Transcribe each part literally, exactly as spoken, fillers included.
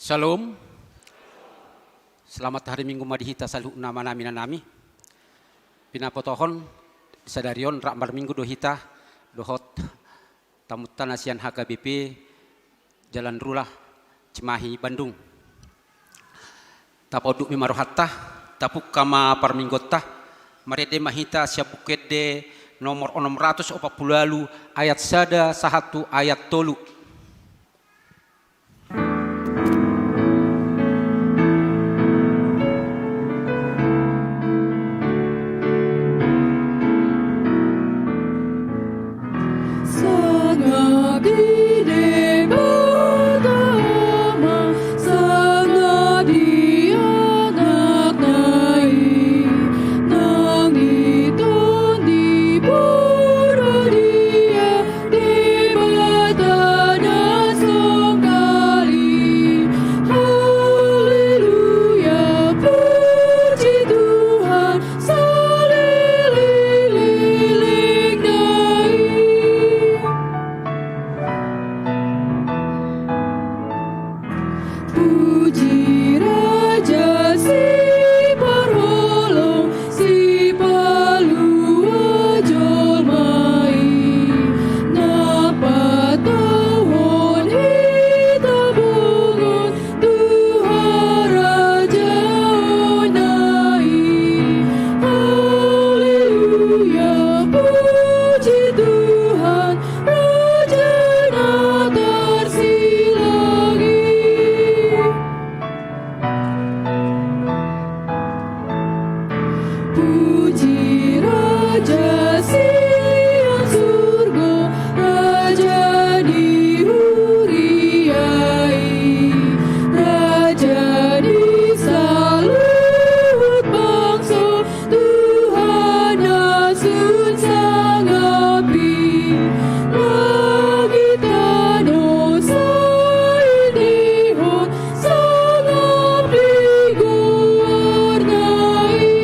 Shalom. Selamat hari Minggu ma di hita saluhutna, amanami, inanami. Pinabotohon sadari on rap marminggu do hita dohot tamunta na sian H K B P Jalan Rulah, Cimahi, Bandung. Tapaunduk ma rohanta, tapungka ma parmingguonta. Marende ma hita sian Buku Ende nomor onom ratus opat pulu ualu, ayat sada sahat tu ayat tolu. Sangap di Debata Ama, sangap di Anakna i, nang di Tondi Porbadia, Debata na sangkal i. Haleluya, puji Tuhan, saleleng-lelengna i. Puji Raja Siparholong, Sipalua jolma i, na patauhon hita bongot tu harajaonna i. Haleluya, puji Tuhan, Raja na tarsilang i. Puji Raja sian surgo, Raja ni huria i, Raja ni saluhut bangso, Tuhan na sun sangap i. Langit tano sai diendehon, sangap di goarna i.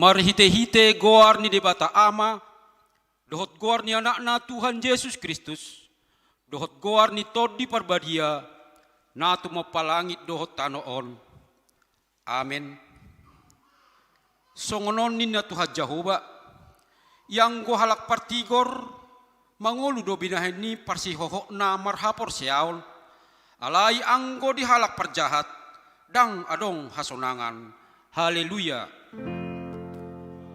Marhite-hite goar ni Debata Ama, dohot goar ni Anakna Tuhan Jesus Kristus, dohot goar ni Tondi Parbadia, na tumompa langit dohot tano on. Amen. Songon on ninna Tuhan Jahowa: Ianggo halak partigor, mangolu do binahen ni parsihohotna marhaporseaon, alai anggo di halak parjahat, ndang adong hasonangan. Haleluya.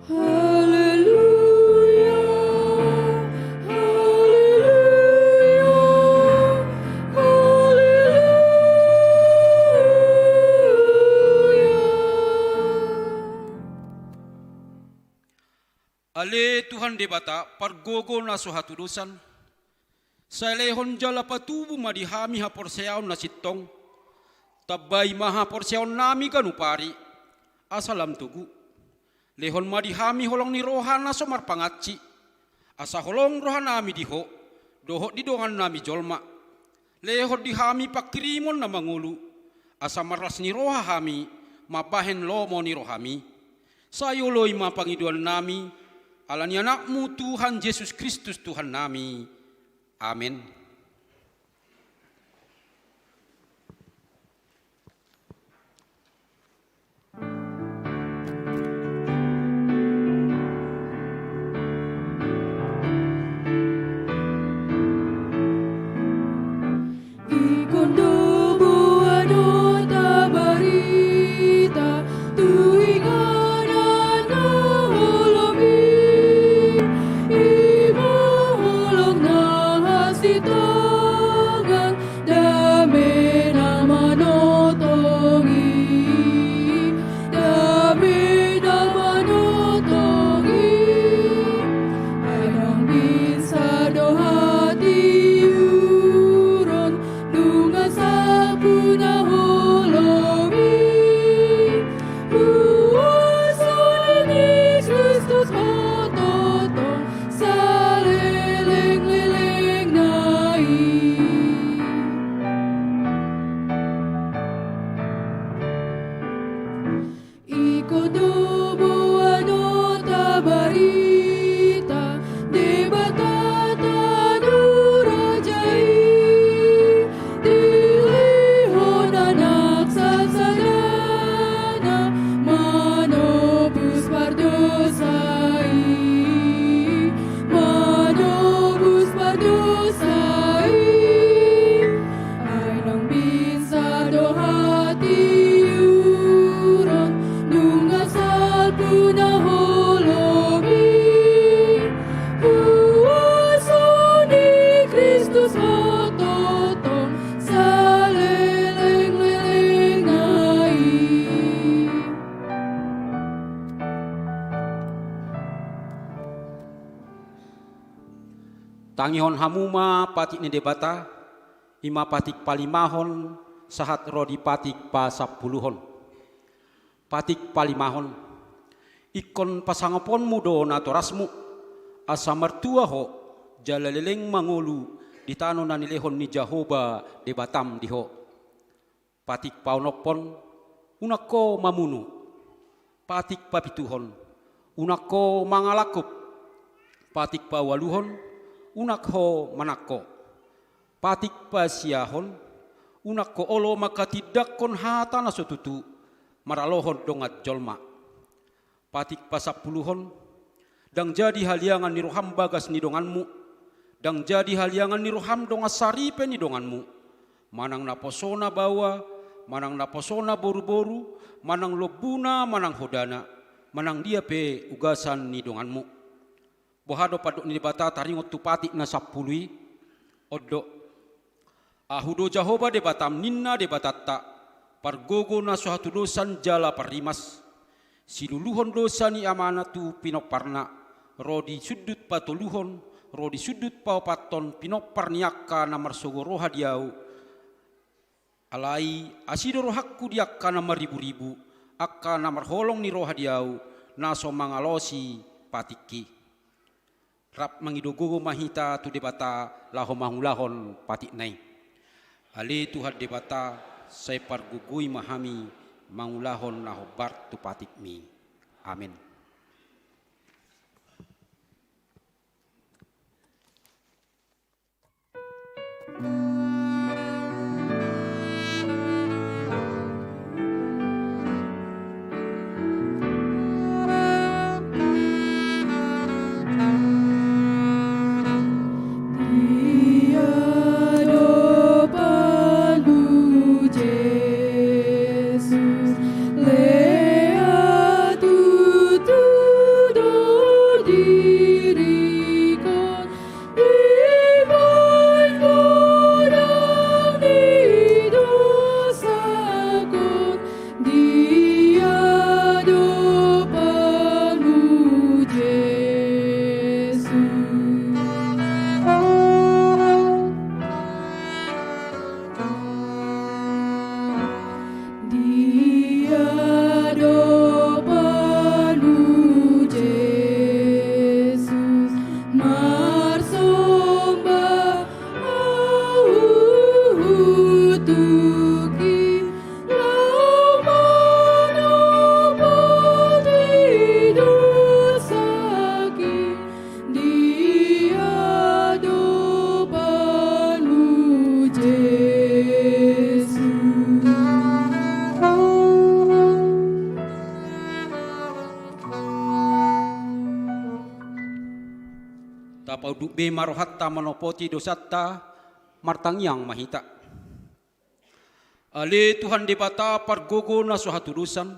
Haleluya. Haleluya. Haleluya. Ale Tuhan Debata, pargogo na so hatudosan, sai lehon jala patubu ma di hami haporseaon na sintong. Tambai ma haporseaonnami ganup ari, asa lam togu. Lehon ma di hami holong ni roha na so marpangansi, asa holong rohanami di Ho dohot di dongannami jolma. Lehon di hami panghirimon na mangolu, asa marlas ni roha hami mambahen lomo ni rohami. Sai oloi ma pangidoannami, ala ni Anakmu Tuhan Jesus Kristus Tuhannami. Amen. Ingkon do boanonta barita tu inganan na holom i, i ma holong na hasita Tangihon hamu ma patik ni Debata, i ma patik palimahon sahat ro di patik pasampuluhon. Patik palimahon. Ingkon pasangaponmu do natorasmu, asa martua ho, jala leleng mangolu di tano na nilehon ni Jahowa Debatam di ho. Patik paonomhon, unang ho mamunu. Patik papituhon, unang ho mangalangkup. Patik paualuhon, unang ho manangko. Patik pasiahon, unang ho olo manghatindanghon hata na so tutu, maralohon dongan jolma. Patik pasampuluhon, ndang jadi haliangan ni roham bagas ni donganmu, ndang jadi haliangan ni roham dongan saripe ni donganmu, manang naposona baoa, manang naposona boruboru, manang lombuna, manang hodana, manang dia pe ugasan ni donganmu. Boha do pandok ni Debata taringot tu patik na sampulu i? On do. Ahu do Jahowa Debatam, ninna Debatanta, pargogo na so hatudosan jala parrimas. Siluluhon do sani amana tu pinomparna, ro di sundut patoluhon, ro di sundut paopathon pinompar ni angka na marsogo roha di ahu. Alai asi do rohangku di angka na marriburibu, angka na marholong ni roha di ahu, na so mangalosi patikki. Rap mangido gogo ma hita tu Debata laho mangulahon patikna i. Ale Tuhan Debata, sai pargogoi ma hami mangulahon na hombar tu patikmi. Amen. Di adopanmu Jesus, marsomba ahu tu Ho, laho manopoti dosangki. Di adopanmu Jesus. Tapaunduk be ma rohanta manopoti dosanta, martangiang ma hita. Ale Tuhan Debata pargogo na so hatudosan,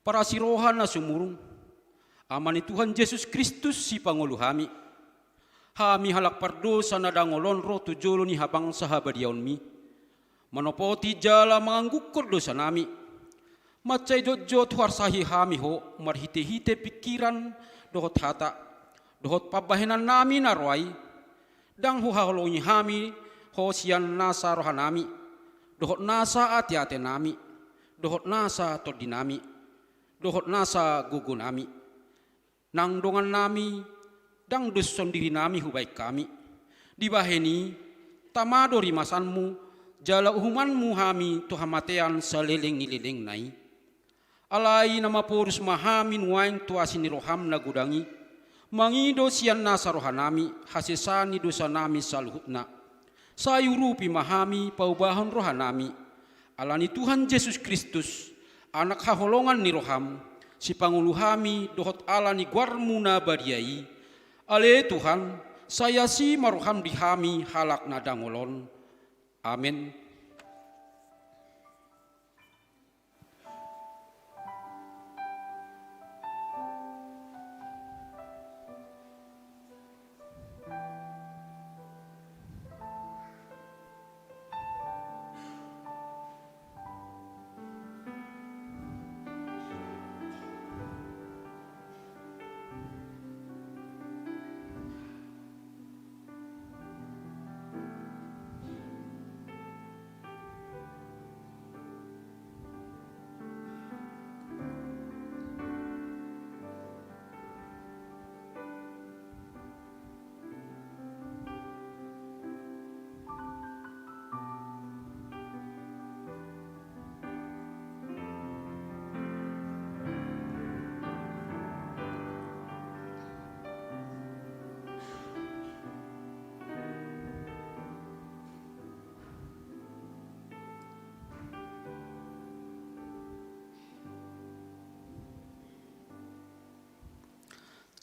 parasi roha na sumurung, Ama ni Tuhan Jesus Kristus sipangolu hami. Hami halak pardosa na dangol on ro tu jolo ni habangsa habadiaonmi, manopoti jala mangangguhon dosanami. Mansai jotjot huarsahi hami Ho marhitehite pingkiran dohot hata, dohot pambahenannami na ro ai. Ndang huhaholongi hami Ho sian nasa rohanami, dohot nasa ateatenami, dohot nasa tondinami, dohot nasa gogonami. Nang dongannami, ndang dos sondirinami hubahen hami. Dibahen i, tama do rimasanmu, jala uhumanmu hami tu hamatean saleleng ni lelengna i. Alai na maporus ma hami nuaeng tu asi ni roham na godang i, mangido sian nasa rohanami hasesaan ni dosanami saluhutna. Sai urupi ma hami paubahon rohanami, ala ni Tuhan Jesus Kristus, Anak haholongan ni roham, sipangolu hami dohot ala ni goarmu na badia i. Ale Tuhan, sai asi ma roham di hami halak na dangol on. Amen.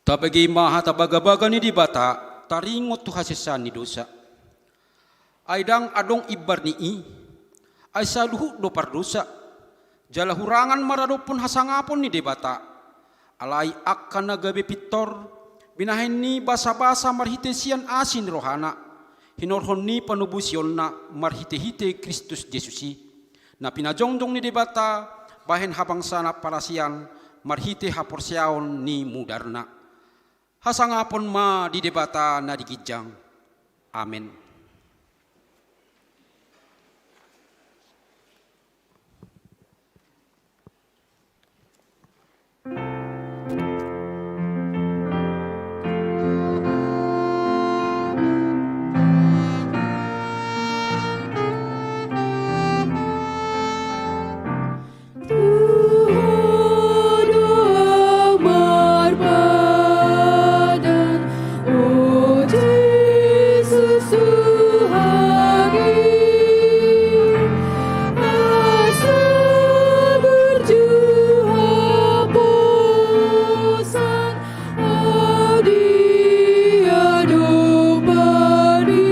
Tabege ma hata bagabaga ni Debata, taringot tu hasesaan ni dosa. Ai ndang adong imbar ni i, ai saluhut do pardosa, jala hurangan maradophon hasangapon ni Debata. Alai angka na gabe pintor, binahen ni basabasa marhite sian asi ni rohana, hinorhon ni panobosionna marhitehite Kristus Jesus i, na pinajongjong ni Debata bahen habangsana parasian marhite haporseaon ni mudarna. Hasangapon ma di Debata na di ginjang. Amen. Tuhan, doa marpadan, o Jesus, Tuhan i, asa burju haposan, Au di adopan i,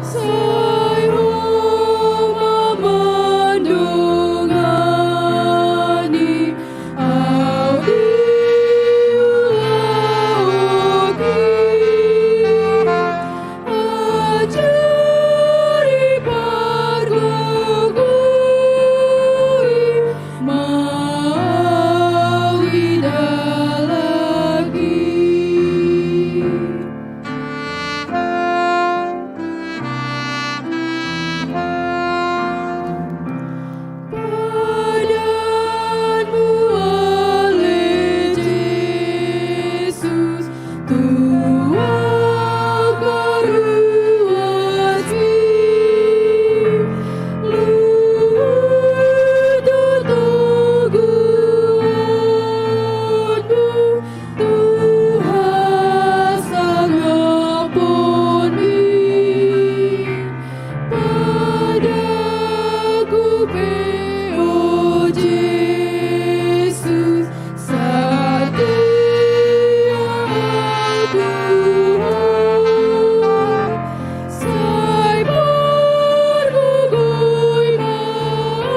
sai Ho ma mandongani, au di ulaon i. Ajari pargogoi ma au di dalan i. Padanmu ale Jesus, tu angka ruas i, luhut do toguonmu, tu hasangapon i. Padaku pe, o Jesus, satia au tu Ho, sai pargogoi ma au,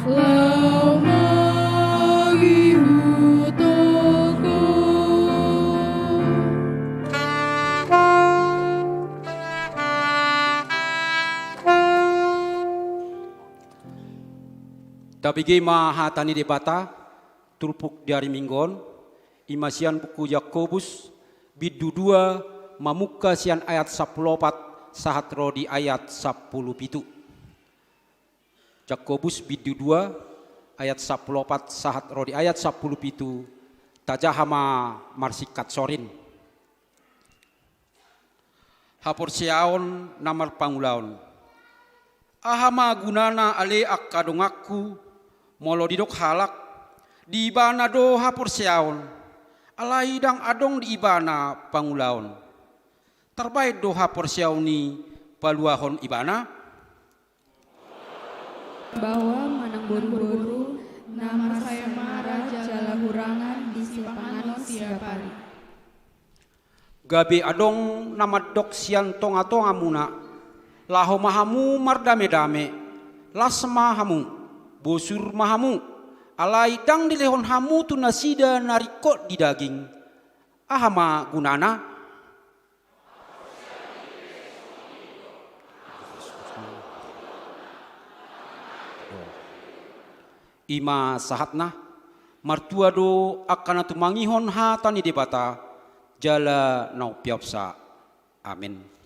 laho mangihuthon Ho. Tabege ma hata ni Debata, turpuk di ari Minggu on, i ma sian buku Jakobus, bindu dua, mamungka sian ayat sampulu opat, sahat ro di ayat sampulu pitu. Jakobus bindu dua ayat sampulu opat sahat ro di ayat sampulu pitu, tajaha ma marsingkat sorin. Haporseaon na marpangulaon. Aha ma gunana ale angka donganku, molo didok halak, di ibana do haporseaon, alai ndang adong di ibana pangulaon. Tarbaen do haporseaon i paluahon ibana? Bahwa manang boruboru na marsayang ma ra jala hurangan di sipanganon siapari. Gabe adong na mandok sian tongatongamuna, laho ma hamu mardamedame, las ma hamu, bosur ma hamu, alai ndang dilehon hamu tu nasida na ringkot di daging. Aha ma gunana? I ma sahatna, martua do angka na tumangihon hata ni Debata, jala na umpeopsa. Amen.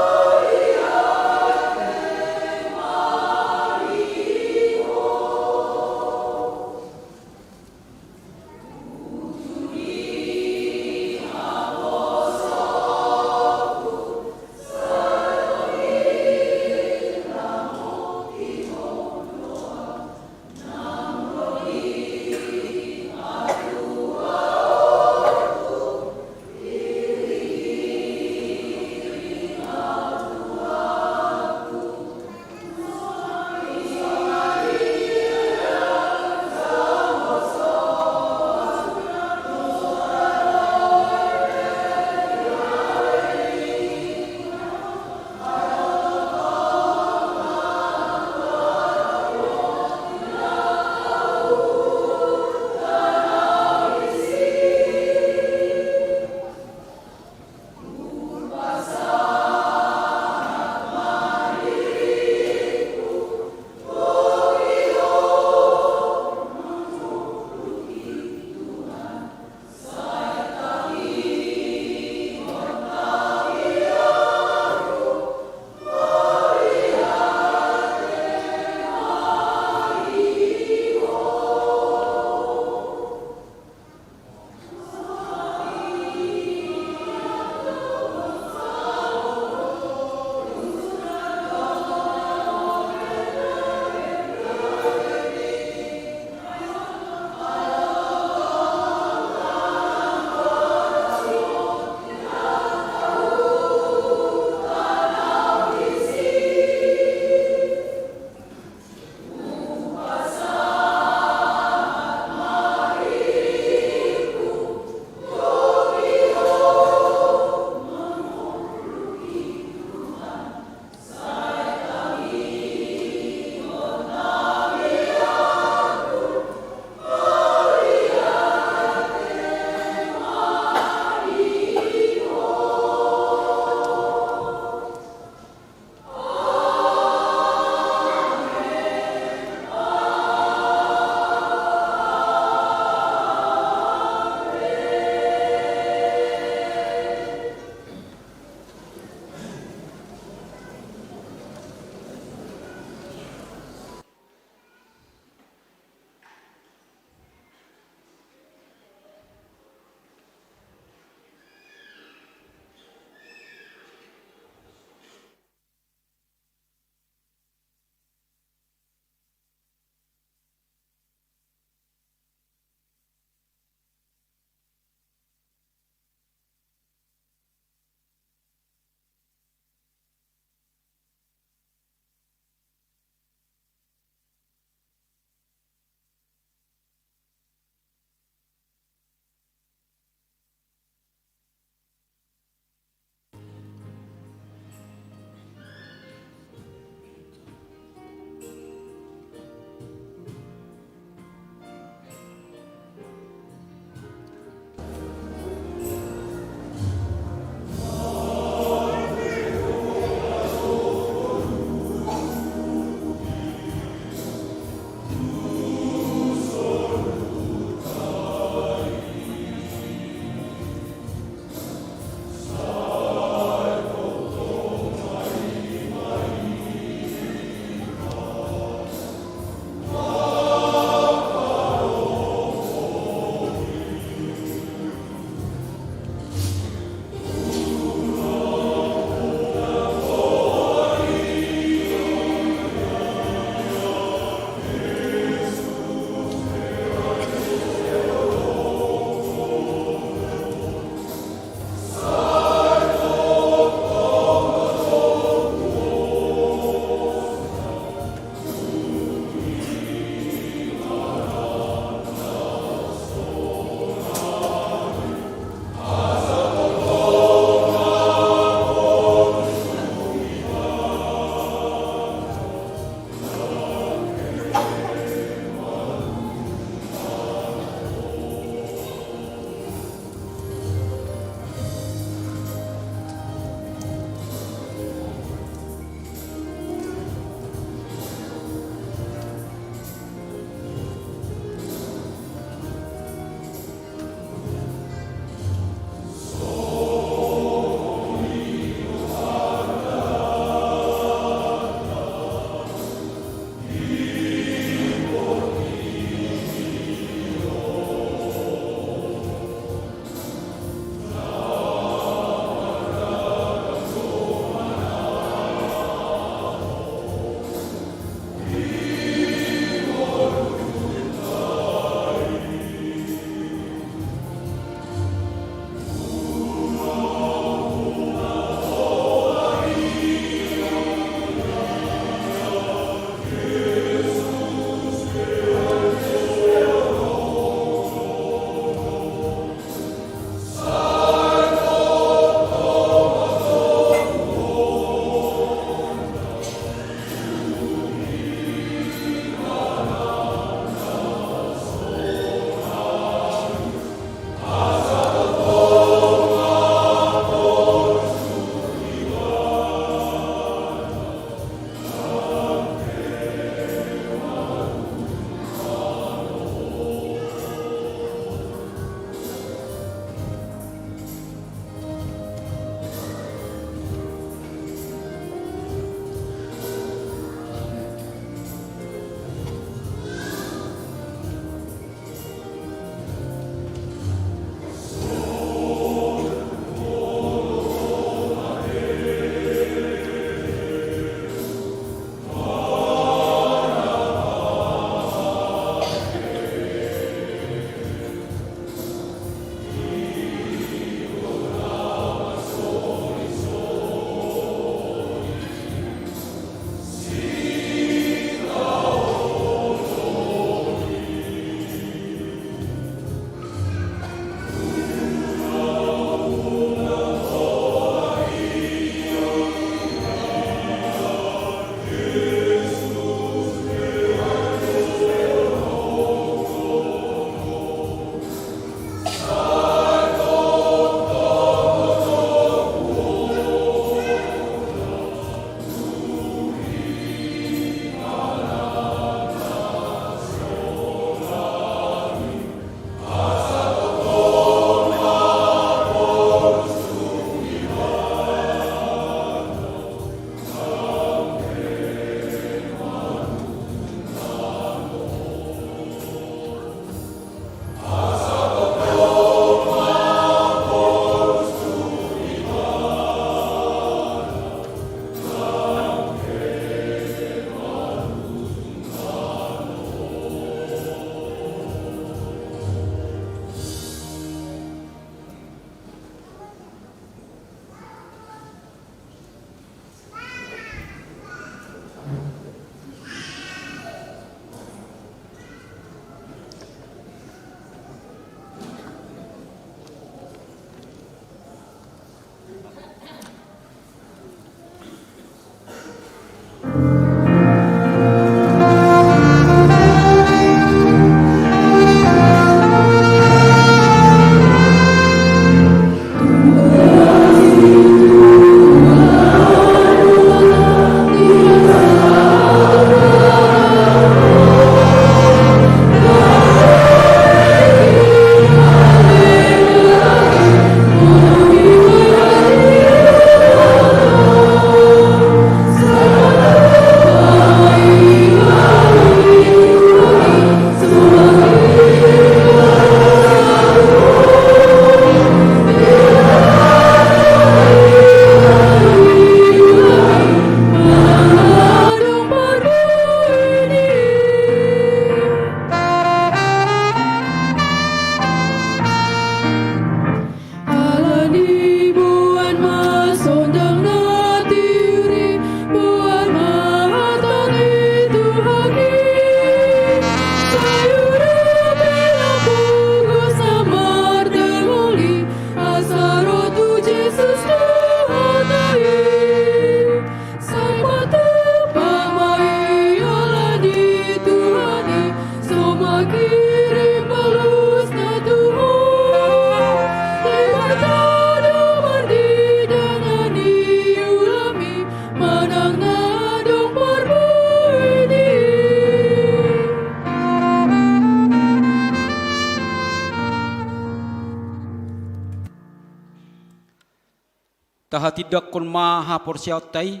Tindanghon ma haporseaonta i,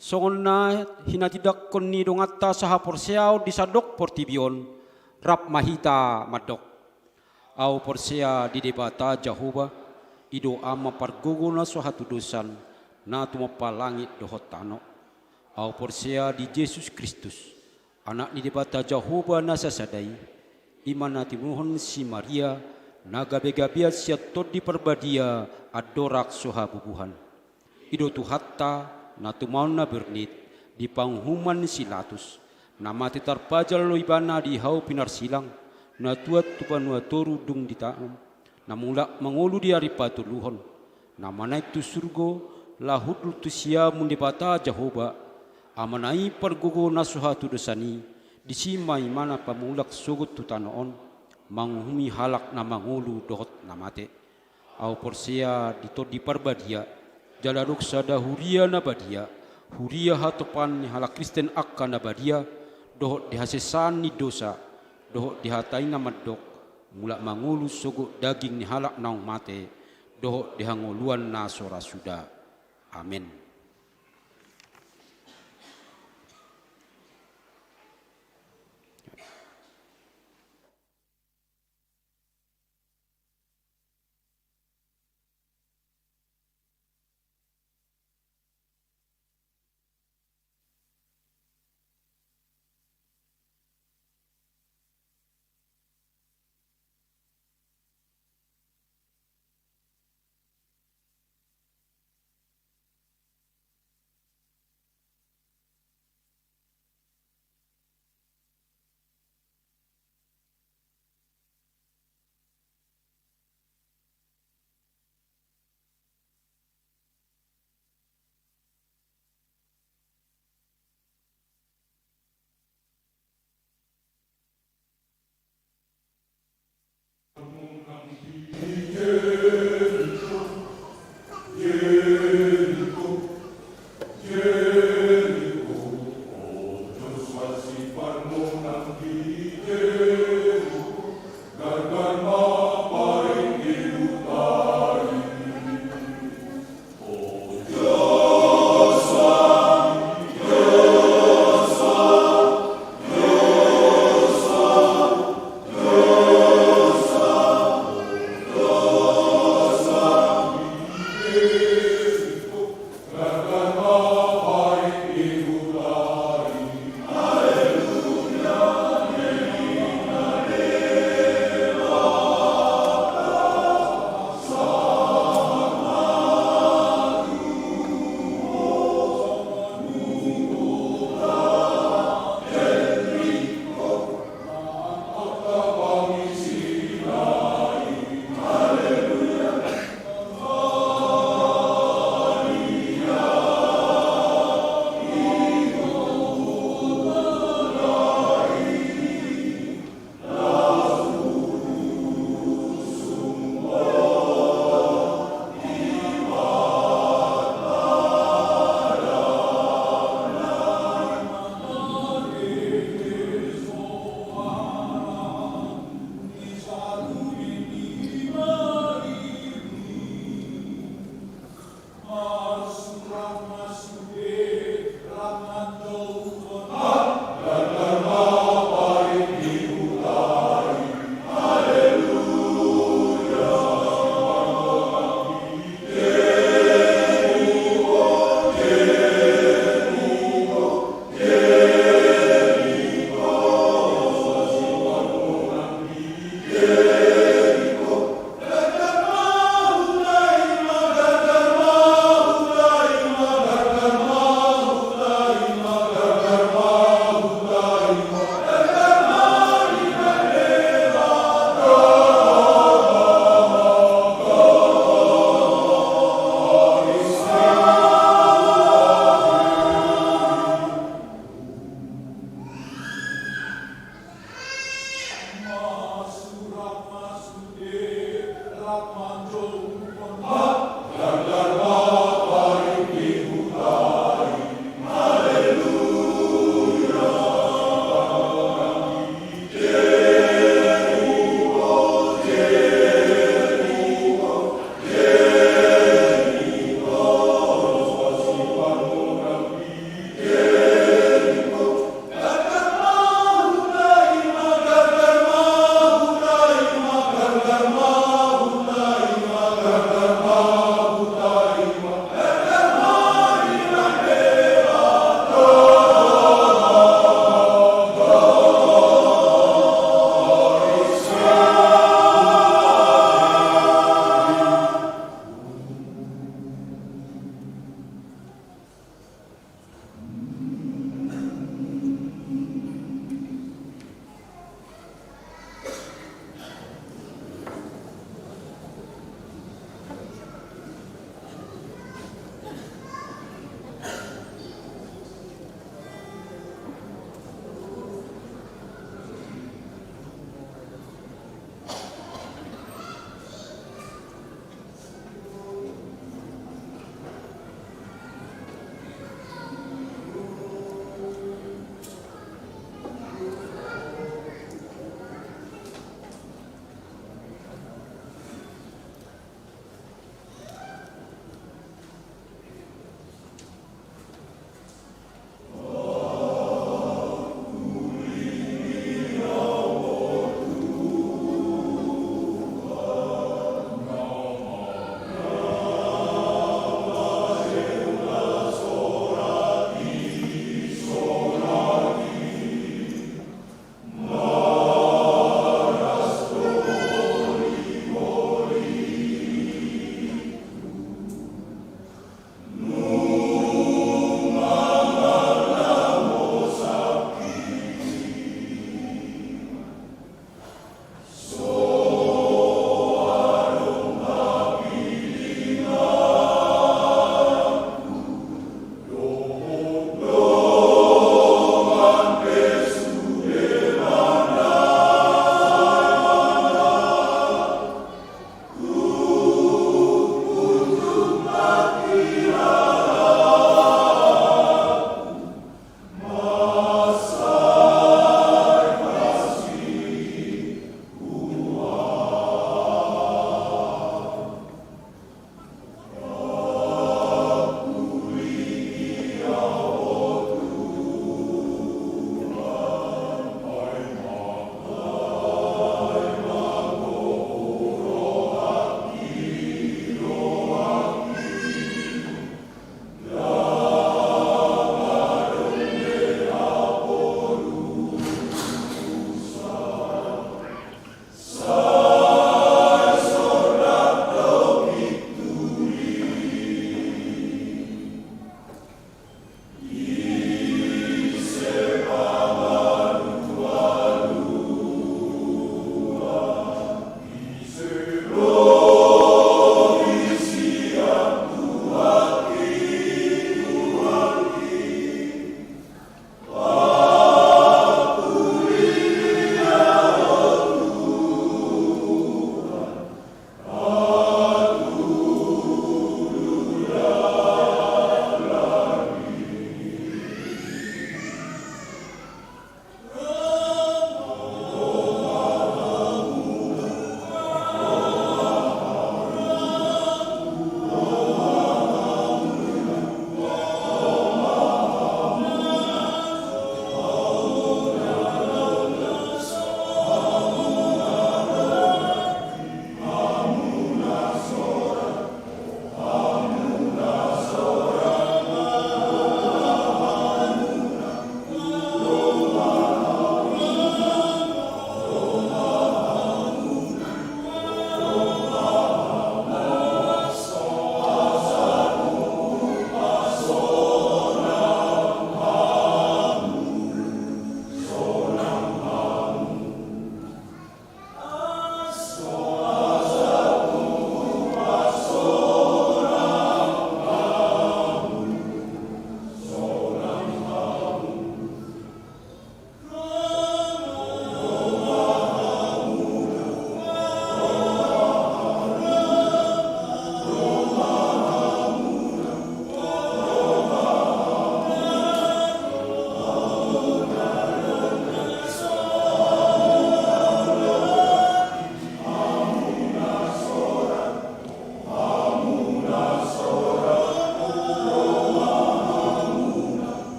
songon na hinatindanghon ni donganta sahaporseaon di sandok portibi on, rap ma hita mandok. Ahu porsea di Debata Jahowa, i do Ama pargogo na so hatudosan, na tumompa langit dohot tano. Ahu porsea di Jesus Kristus, Anak ni Debata Jahowa na sasada i, i ma na tinodohon si Maria, na gabegabean sian Tondi Parbadia, andorang so habubuhan. I do Tuhanta, na tumaon na bernit, di panguhuman ni si Latus, na mate tarpajal do ibana di hau pinarsilang, na tuat tu banua toru dung ditanom, na mulak mangolu di ari patoluhon, na manaek tu surgo, laho hundul tu siamun Debata Jahowa, Amana i pargogo na so hatudosan i, disi ma ibana pamulak sogot tu tano on, manguhumi halak na mangolu dohot na mate. Ahu porsea di Tondi Parbadia, jala adong sada huria na badia, huria hatopan ni halak Kristen angka na badia, dohot di hasesaan ni dosa, dohot di hata i na mandok, mulak mangolu sogot daging ni halak naung mate, dohot di hangoluan na so ra suda. Amen.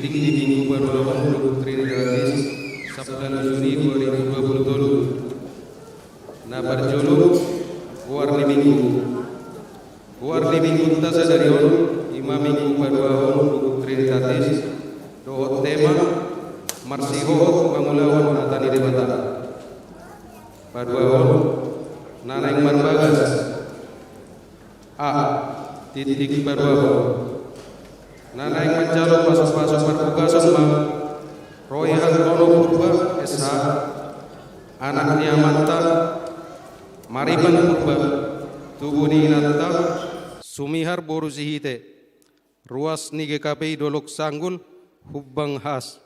Di Minggu paduahon Doktrin Gratis, sampulu Juni dua ribu dua puluh tolu. Na parjolo, goar ni Minggu. Goar ni Minggunta sadari on, ima Minggu paduahon Doktrin Gratis, dohot tema, marsihohot mangulahon hata ni Debata. Paduahon, na naeng marbagas. A. Tingting paduahon. Na naeng manjalo pasupasu parbogason ma, Roy Hartono Purba, S H, anak ni amanta, Mariman Purba, tubu ni inanta, Sumihar boru Sihite, ruas ni G K P I Dolok Sanggul, Humbang Has.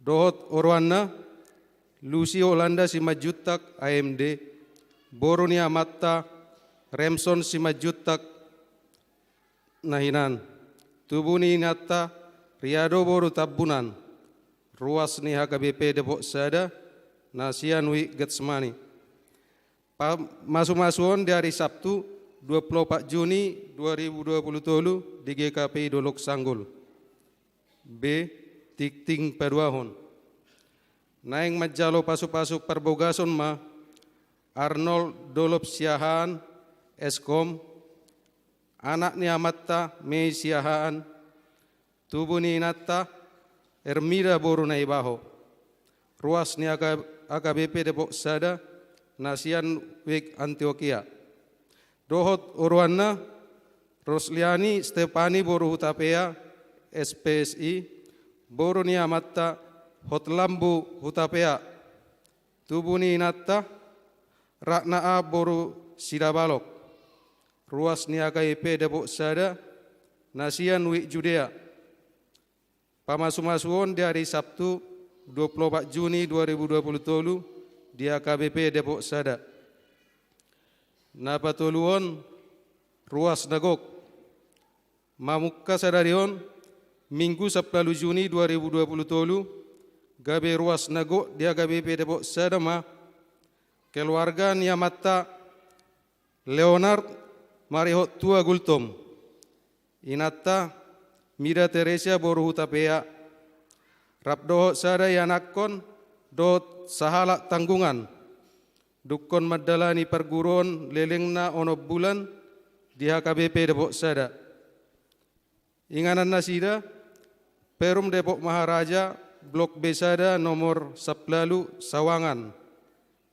Dohot oroanna, Lucy Holanda Simanjuntak, A M D, boru ni amanta, Remson Simanjuntak, na hinan. Tubu ni inanta, Riado boru Tambunan, ruas ni H K B P Depok Sada, na sian Wijk Getsmani. Pamasumasuon di ari Sabtu, dua puluh opat Juni dua ribu dua puluh tolu, di G K P I Dolok Sanggul. B. Tingting paduahon. Naeng manjalo pasupasu parbogason ma, Arnold Dolop Siahaan, S Kom, anak ni amanta, Mei Siahaan, tubu ni inanta, Ermida boru Naibaho, ruas ni H K B P Depok Sada, na sian Wijk Antiokia. Dohot oroanna, Rosliani Stepani boru Hutapea, S P S I, boru ni amanta, Hotlambu Hutapea, tubu ni inanta, Ratna A boru Sidabalok, ruas ni H K B P Depok Sada, na sian Wijk Judea. Pamasumasuon di ari Sabtu, dua puluh opat Juni dua ribu dua puluh tolu, di H K B P Depok Sada. Na patoluhon, ruas na gok. Mamungka sadari on, Minggu sampulu Juni dua ribu dua puluh tolu, gabe ruas na gok di H K B P Depok Sada ma, keluarga ni amanta, Leonard Marihot Tua Gultom, inanta, Mida Teresia boru Hutapea, rap dohot sada ianakkon dohot sahalak tanggungan, dungkon mandalani parguruon lelengna onom bulan di H K B P Depok Sada. Inganan nasida, Perum Depok Maharaja, Blok B Sada, nomor sampulu ualu, Sawangan,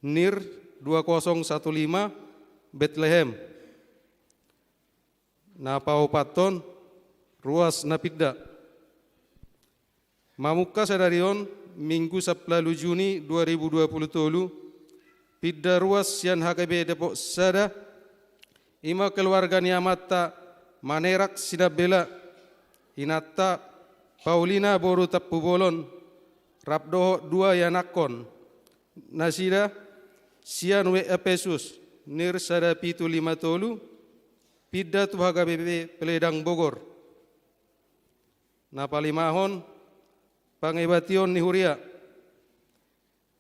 NIR dua kosong satu lima, Betlehem. Na paopathon, ruas na pinda. Mamungka sadari on, Minggu sampulu Juni dua ribu dua puluh tolu, pinda ruas sian H K B P Depok Sada, ima keluarga ni amanta Manerak Sinambela, inanta Paulina boru Tampubolon, rap dohot dua ianakkon nasida, sian Wijk Epesus, NIR sada pitu lima tolu, pinda tu H K B P Peledang Bogor. Na palimahon, pangibation ni huria.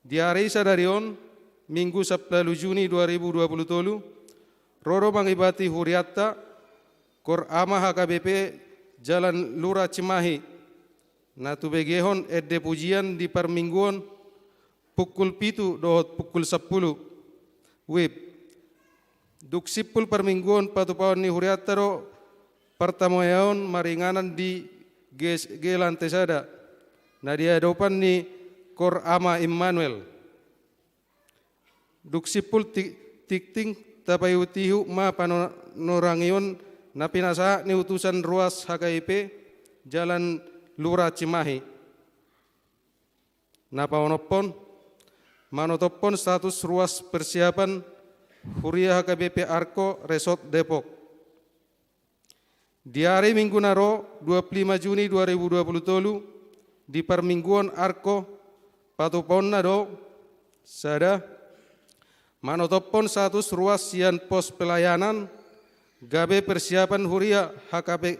Di ari sadari on, Minggu sampulu Juni dua ribu dua puluh tolu, ro do mangibati hurianta, Koor Ama H K B P Jalan Lura Cimahi, na tubegehon ende pujian di parmingguon, pukul pitu dohot pukul sampulu WIB. Dung simpul parmingguon patupaon ni hurianta do partamueaon maringanan di G S G Lante Sada, na di adopan ni Koor Ama Immanuel. Dung simpul ti-, tingting tapaihutihut ma panorangion na pinasahat ni utusan ruas H K B P Jalan Lura Cimahi. Na paonomhon, manotophon status ruas persiapan huria H K B P Arko Resort Depok. Di ari Minggu na ro, dua puluh lima Juni dua ribu dua puluh tolu, di parmingguon Arko, patupaonna do, sada, manotophon status ruas sian pos pelayanan, gabe persiapan huria H K B P,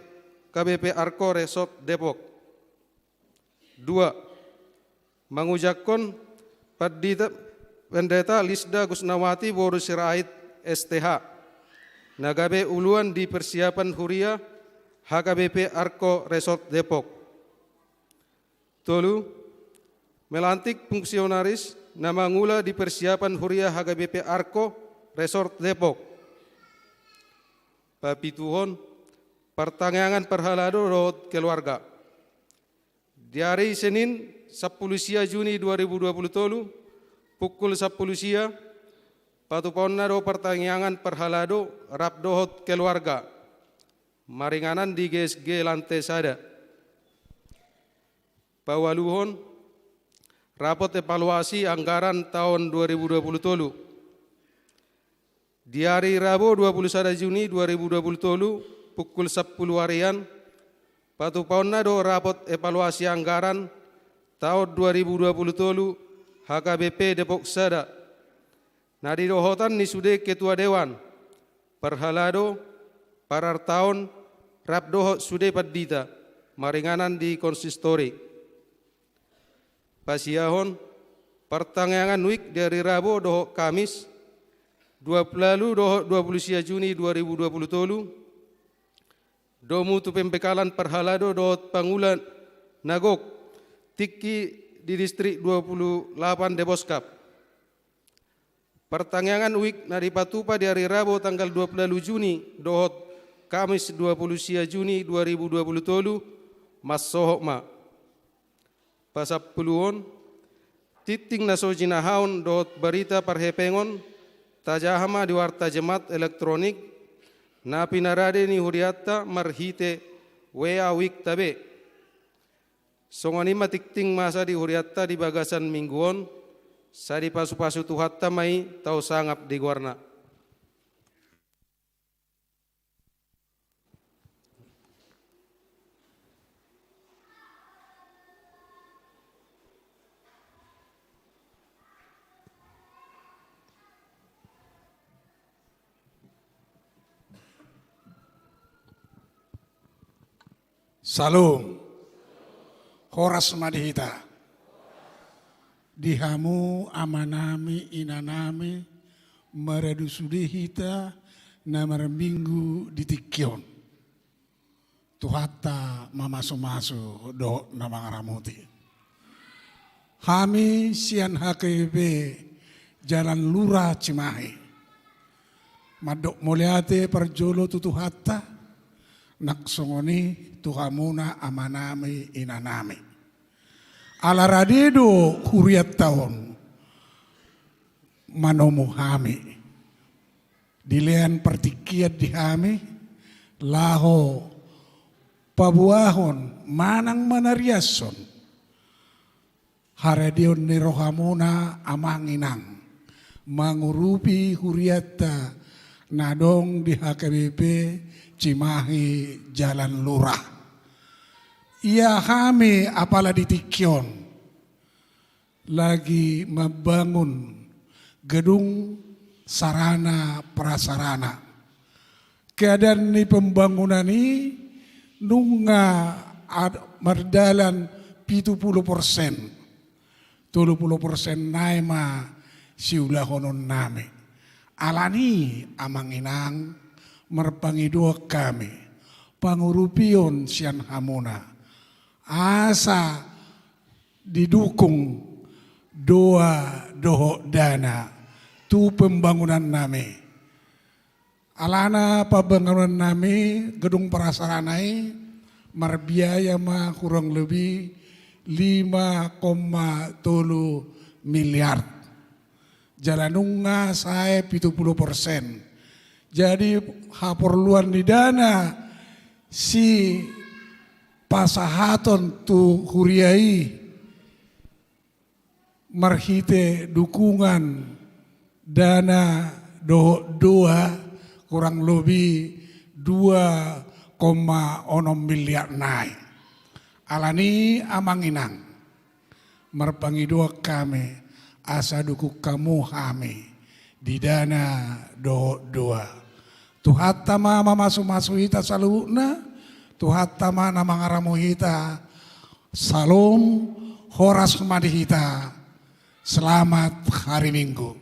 H K B P Arko Resort Depok. Dua, mangujakkon Pandita, Pendeta Lisda Gusnawati boru Sirait S T H, na gabe uluan di persiapan huria H K B P Arko Resort Depok. Tolu, melantik fungsionaris na mangula di persiapan huria H K B P Arko Resort Depok. Papituhon, partangiangan parhalado dohot keluarga. Di ari Senin, sampulu sia Juni dua ribu dua pulu tolu, pukul sampulu sia, patupaonna do partangiangan parhalado rap dohot keluarga, maringanan di G S G lante sada. Paualuhon, rapot evaluasi anggaran taon dua ribu dua pulu tolu. Di ari Rabo, dua pulu sada Juni dua ribu dua pulu tolu, pukul sampulu arian, patupaonna do rapot evaluasi anggaran taon dua ribu dua pulu tolu H K B P Depok sada. Na didohotan ni sude ketua dewan, parhalado, parartaon, rap dohot sude pandita, maringanan di konsistori. Pasiahon, partangiangan wijk di ari Rabo dohot Kamis, dua pulu ualu dohot dua pulu sia Juni dua ribu dua pulu tolu, domu tu pembekalan parhalado dohot pangula na gok tingki di distrik dua pulu lapan Deboskap. Partangiangan wijk na dipatupa di ari Rabo tanggal dua pulu ualu Juni dohot Kamis dua pulu sia Juni dua ribu dua pulu tolu, mansohot ma. Pasampuluhon, tingting na so jinahaon dohot barita parhepengon tajaha ma di warta jemaat elektronik na pinarade ni hurianta marhite W A wijk ta be. Songon i ma tingting masa di hurianta di bagasan minggu on, sai dipasupasu Tuhanta ma i tau sangap di goarna. Salom. Horas ma di hita. Di hamu amanami, inanami, maradu sude hita na marminggu di tingki on. Tuhanta mamasumasu dohot na mangaramoti. Hami sian H K B P Jalan Lurah Cimahi mandok mauliate parjolo tu Tuhanta, nang songon i tu hamuna amanami inanami. Ala rade do hurianta on manomu hami. Dilean partingkian di hami laho paboahon manang manariashon haradeon ni rohamuna amang inang mangurupi hurianta na adong di H K B P Cimahi Jalan Lurah. Ia hami apala di tingki on lagi mambangun gedung sarana prasarana. Keadaan ni pembangunan i nunga ad-, mardalan pitu pulu persen. Tolu pulu persen nai ma siulahononnami. Alani amang inang marpangidoan hami pangurupion sian hamuna. Asa didukung doa dohot dana tu pembangunannami. Alana pembangunannami gedung prasarana i marbiaya ma kurang lebih lima koma tolu miliar. Jala nunga sae pitu pulu persen. Jadi haporluan ni dana sipasahaton tu huria i marhite dukungan dana dohot doa kurang lobi dua koma onom miliar nai. Alani amang inang, marpangidoan hami asa dukung hamu hami di dana dohot doa. Tuhanta ma mamasumasu hita saluhutna, Tuhanta ma na mangaramoti hita. Salom, horas ma di hita. Selamat hari Minggu.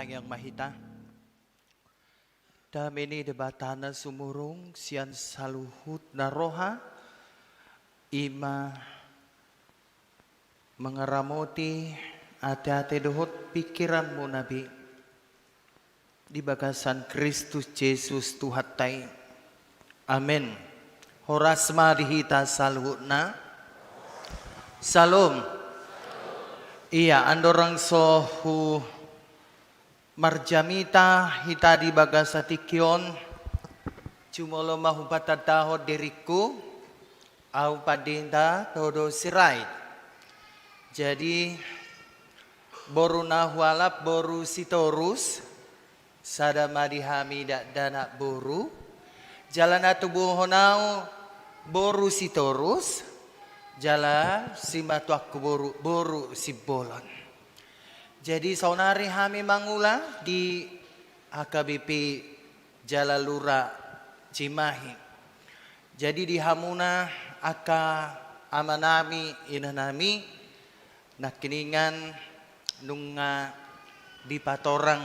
Tangiang ma hita. Dame ni Debata na sumurung sian saluhut na roha, i ma mangaramoti ateate dohot pingkiranmuna be di bagasan Kristus Jesus Tuhanta i. Amen. Horas ma di hita saluhutna. Syalom. Ia, andorang so hu marjamita hita di bagasan tingki on, jumolo ma hupatandahon diringku, ahu Pandita Todo Sirait. Jadi, boru na hualap boru Sitorus, sada ma di hami dakdanak boru, jala na tubuhon ahu boru Sitorus, jala simatuangku boru, boru Simbolon. Jadi saonari hami mangula di H K B P Jalalura Cimahi. Jadi di hamuna angka amanami, inanami, nangkiningan nunga dipatorang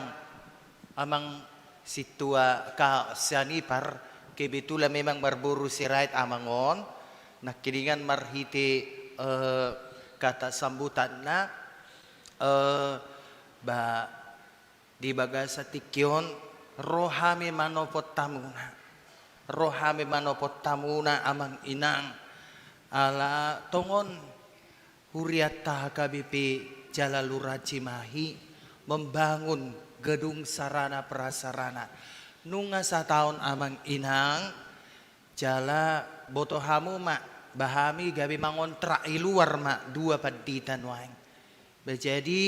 amang sintua ka sian ipar, kebetulan memang marboru Sirait amang on, nangkiningan marhite, eh, kata sambutanna, eh, ba, di bagasan tingki on, ro hami manopot hamuna. Ro hami manopot hamuna amang inang. Ala tongon hurianta H K B P Jalalura Cimahi membangun gedung sarana prasarana. Nunga sataon amang inang, jala boto hamu ma, ba hami gabe mangontrak i luar ma dua pandita nuaeng. Ba jadi,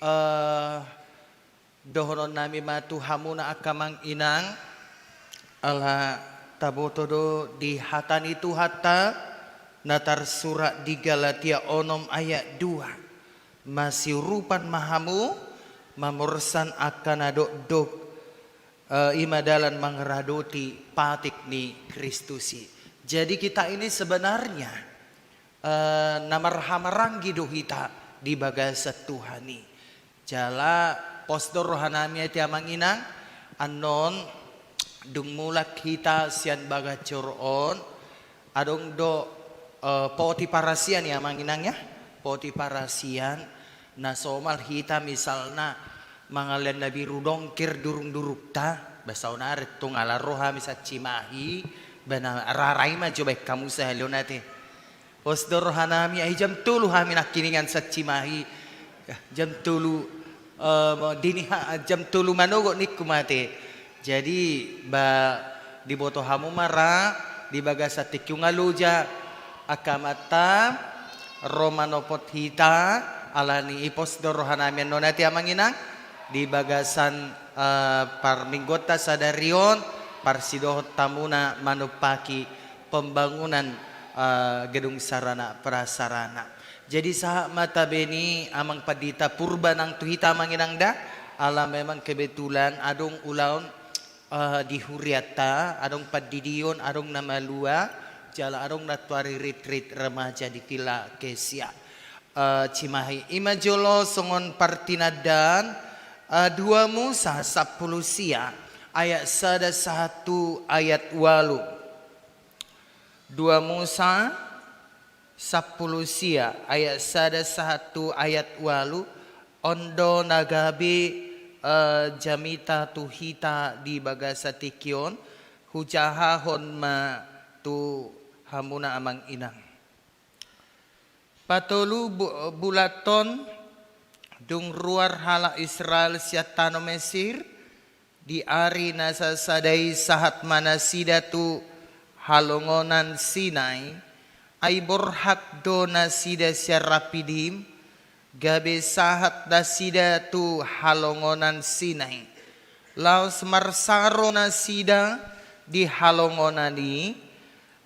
eh, dohononnami ma tu hamuna angka amang inang, ala taboto do di hata ni Tuhanta na tarsurat di Galatia onom ayat dua. Masiurupan ma hamu, mamorsan angka na dokdok, eh, i ma dalan mangaradoti patik ni Kristus i. Jadi kita ini sebenarnya, eh, na marhahamaranggi do hita di bagasan Tuhan i. Jala pos do rohanami ate amang inang, annon dung mulak hita sian bagas joro on, adong do, eh, poti parasian i amang inang ya, poti parasian, na somal hita misalna mangalehon na biru dongker durungdurungta, ba saonari tung ala ro hami sian Cimahi, ba na rara i ma jo baen hamu sahali on ate. Pos do rohanami, ai jam tolu hami nangkiningan sian Cimahi. Jam tolu, eh, dini ha-, jam tolu manogot ningku ma ate. Jadi, ba, diboto hamu ma ra, di bagasan tingki on nga loja angka amanta, ro manopot hita, alani i pos do rohanami annon ate amang inang, di bagasan, eh, parmingguonta sadari on, parsidohot hamuna manumpahi pembangunan, eh, gedung sarana prasarana. Jadi sahat ma tabe ni amang pandita Purba nang tu hita amang inang da, ala memang kebetulan adong ulaon, eh, di hurianta, adong pandidion, adong na malua, jala adong nantoari retreat remaja di Villa Kesia, eh, Cimahi. I ma jolo songon partinandaan, eh, dua Musa sampulu sia ayat sada sahat tu ayat ualu. Dua Musa sampulu sia ayat sada sahat tu ayat ualu, on do na gabe, eh, jamita tu hita di bagasan tingki on, hujahahon ma tu hamuna amang inang. Patolu bu-, bulan on dung ruar halak Israel sian tano Mesir, di ari na sasada i sahat ma nasida tu halongonan Sinai, ai borhat do nasida sian Rapidim, gabe sahat nasida tu halongonan Sinai. Laos marsaro nasida di halongonan i,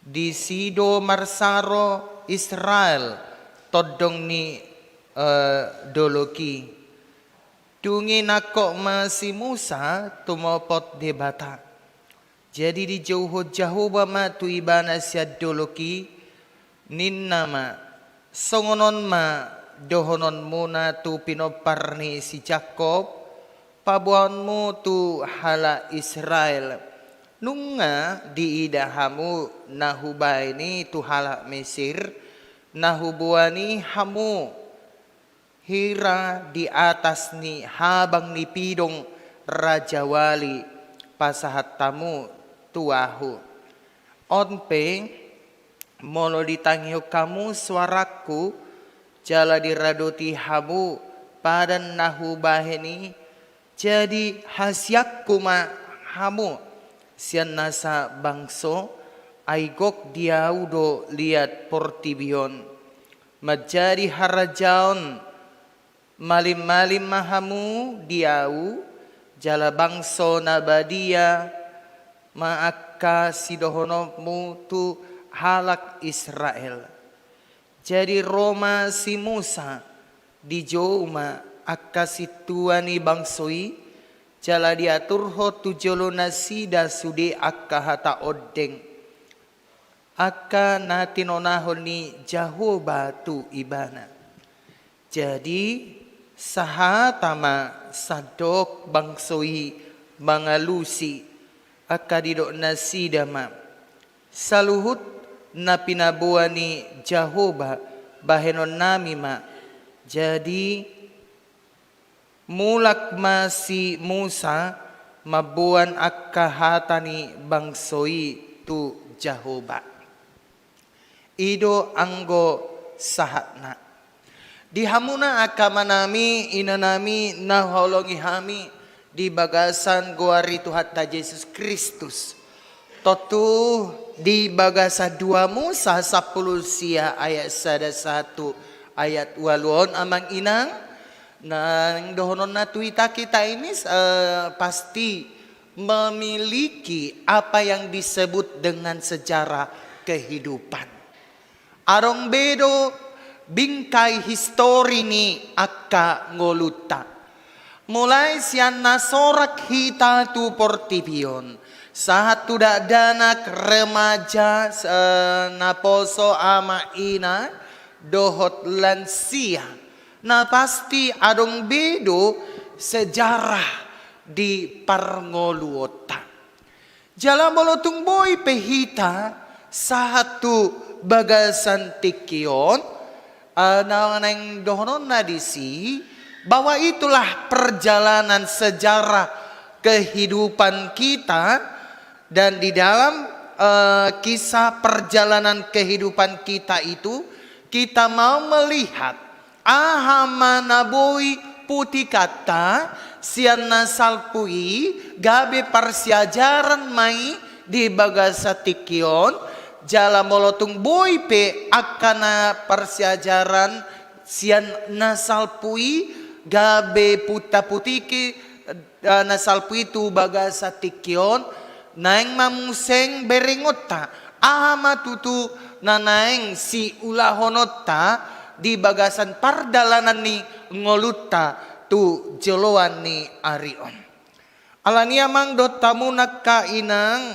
disi do marsaro Israel tondong ni, eh, dolok i. Dung i nangkok ma si Musa tumopot Debata. Jadi dijouhon Jahowa ma tu ibana sian dolok i, ninna ma, songon on ma dohononmuna tu pinompar ni si Jakob, paboaonmu tu halak Israel. Nunga diida hamu na hubahen i tu halak Mesir, na huboan i hamu hira di atas ni habang ni pidong rajawali pasahat hamu tu Ahu. On pe, molo ditangihon hamu soarangku, jala diradoti hamu padan na hubahen i, jadi hasianku ma hamu sian nasa bangso, ai gok di Ahu do liat portibi on. Manjadi harajaon malim-malim ma hamu di Ahu, jala bangso na badia ma angka sidohononmu tu halak Israel. Jadi ro ma si Musa, dijou ma angka sintua ni bangso i, jala diaturhon tu jolo nasida sude angka hata ondeng, angka na tinonahon ni Jahowa tu ibana. Jadi, sahata ma sandok bangso i mangalusi, angka didok nasida ma: Saluhut na pinaboa ni Jahowa bahenonnami ma. Jadi, mulak ma si Musa mamboan angka hata ni bangso i tu Jahowa. I do anggo sahatna. Di hamuna angka amanami, inanami, na huhaholongi hami di bagasan goar ni Tuhanta Jesus Kristus. Tontu di bagasan dua Musa sampulu sia ayat sada sahat tu ayat ualu on, amang inang, naeng dohononna tu hita, kita ini, eh, pasti memiliki apa yang disebut dengan sejarah kehidupan. Adong be do bingkai histori ni angka ngolunta. Mulai sian na sorang hita tu portibi on, sahat tu dakdanak, remaja, eh, naposo, ama, ina, dohot lansia. Na pasti adong be do sejarah di parngoluonta. Jala molo tung boi pe hita sahat tu bagasan tingki on, eh, na naeng dohononna disi, bahwa itulah perjalanan sejarah kehidupan kita, dan di dalam, eh, kisah perjalanan kehidupan kita itu, kita mau melihat aha ma na boi putikanta sian na salpu i, gabe parsiajaran ma i di bagasan tingki on. Jala molo tung boi pe angka na parsiajaran sian na salpu i, gabe punta putiki, eh, na salpu i tu bagasan tingki on, naeng ma muse berengonta aha ma tutu na naeng siulahononta di bagasan pardalanan ni ngolunta tu joloan ni ari on. Alani i, amang dohot hamu angka inang,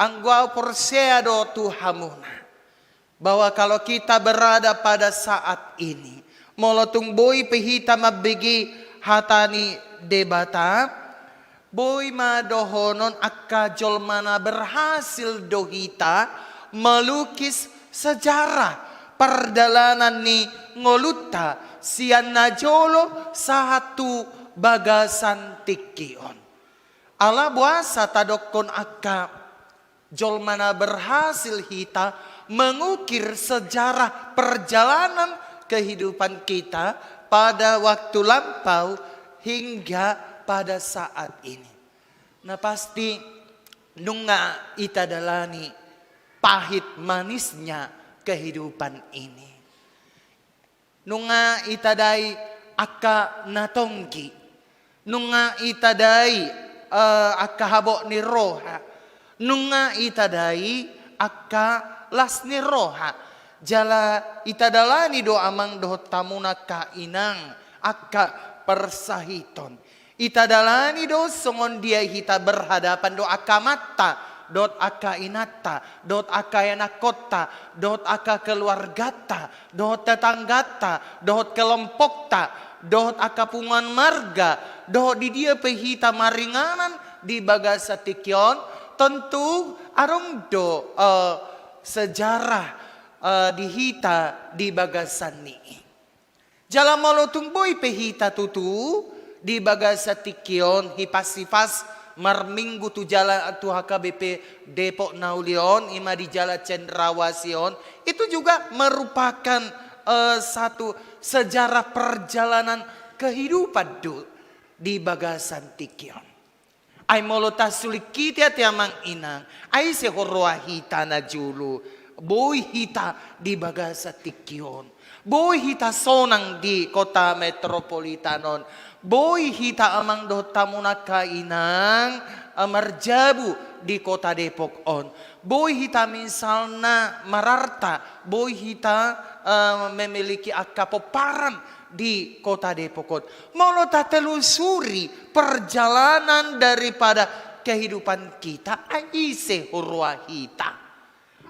anggo au porsea do tu hamuna, bahwa kalau kita berada pada saat ini, molo tung boi pe hita mambege hata ni Debata, boi ma dohonon angka jolma na berhasil do hita melukis sejarah pardalanan ni ngolunta sian na jolo sahat tu bagasan tingki on. Ala boasa tadokkon angka jolma na berhasil hita mengukir sejarah perjalanan kehidupan kita pada waktu lampau hingga pada saat ini? Na pasti, nunga hita dalani pahit manisnya kehidupan ini. Nunga hita dai angka na tonggi, nunga hita dai, eh, angka habot ni roha, nunga hita dai angka las ni roha. Jala hita dalani do, amang dohot hamu angka inang, angka parsahiton. Hita dalani do songon dia hita berhadapan dohot angka amanta, dohot angka inanta, dohot angka ianakkonta, dohot angka keluarganta, dohot tetangganta, dohot kelompokta, dohot angka punguan marga, dohot di dia pe hita maringanan di bagasan tingki on, tontu adong do, eh, sejarah, eh, di hita di bagasan ni i. Jala molo tung boi pe hita tutu di bagasan tingki on hipas-hipas marminggu tu jala tu H K B P Depok na uli on, i ma di Jalan Cendrawasih on, itu juga merupakan, eh, satu sejarah perjalanan kehidupan do di bagasan tingki on. Ai molo tasulingkiti ate amang inang, ai ise huroha hita na jolo, boi hita di bagasan tingki on. Boi hita sonang di kota metropolitan on. Boi hita amang dohot hamu angka inang, eh, marjabu di kota Depok on. Boi hita misalna mararta, boi hita, eh, memiliki angka pomparan di kota Depok on. Molo tatelusuri perjalanan daripada kehidupan kita, ai ise huroha hita.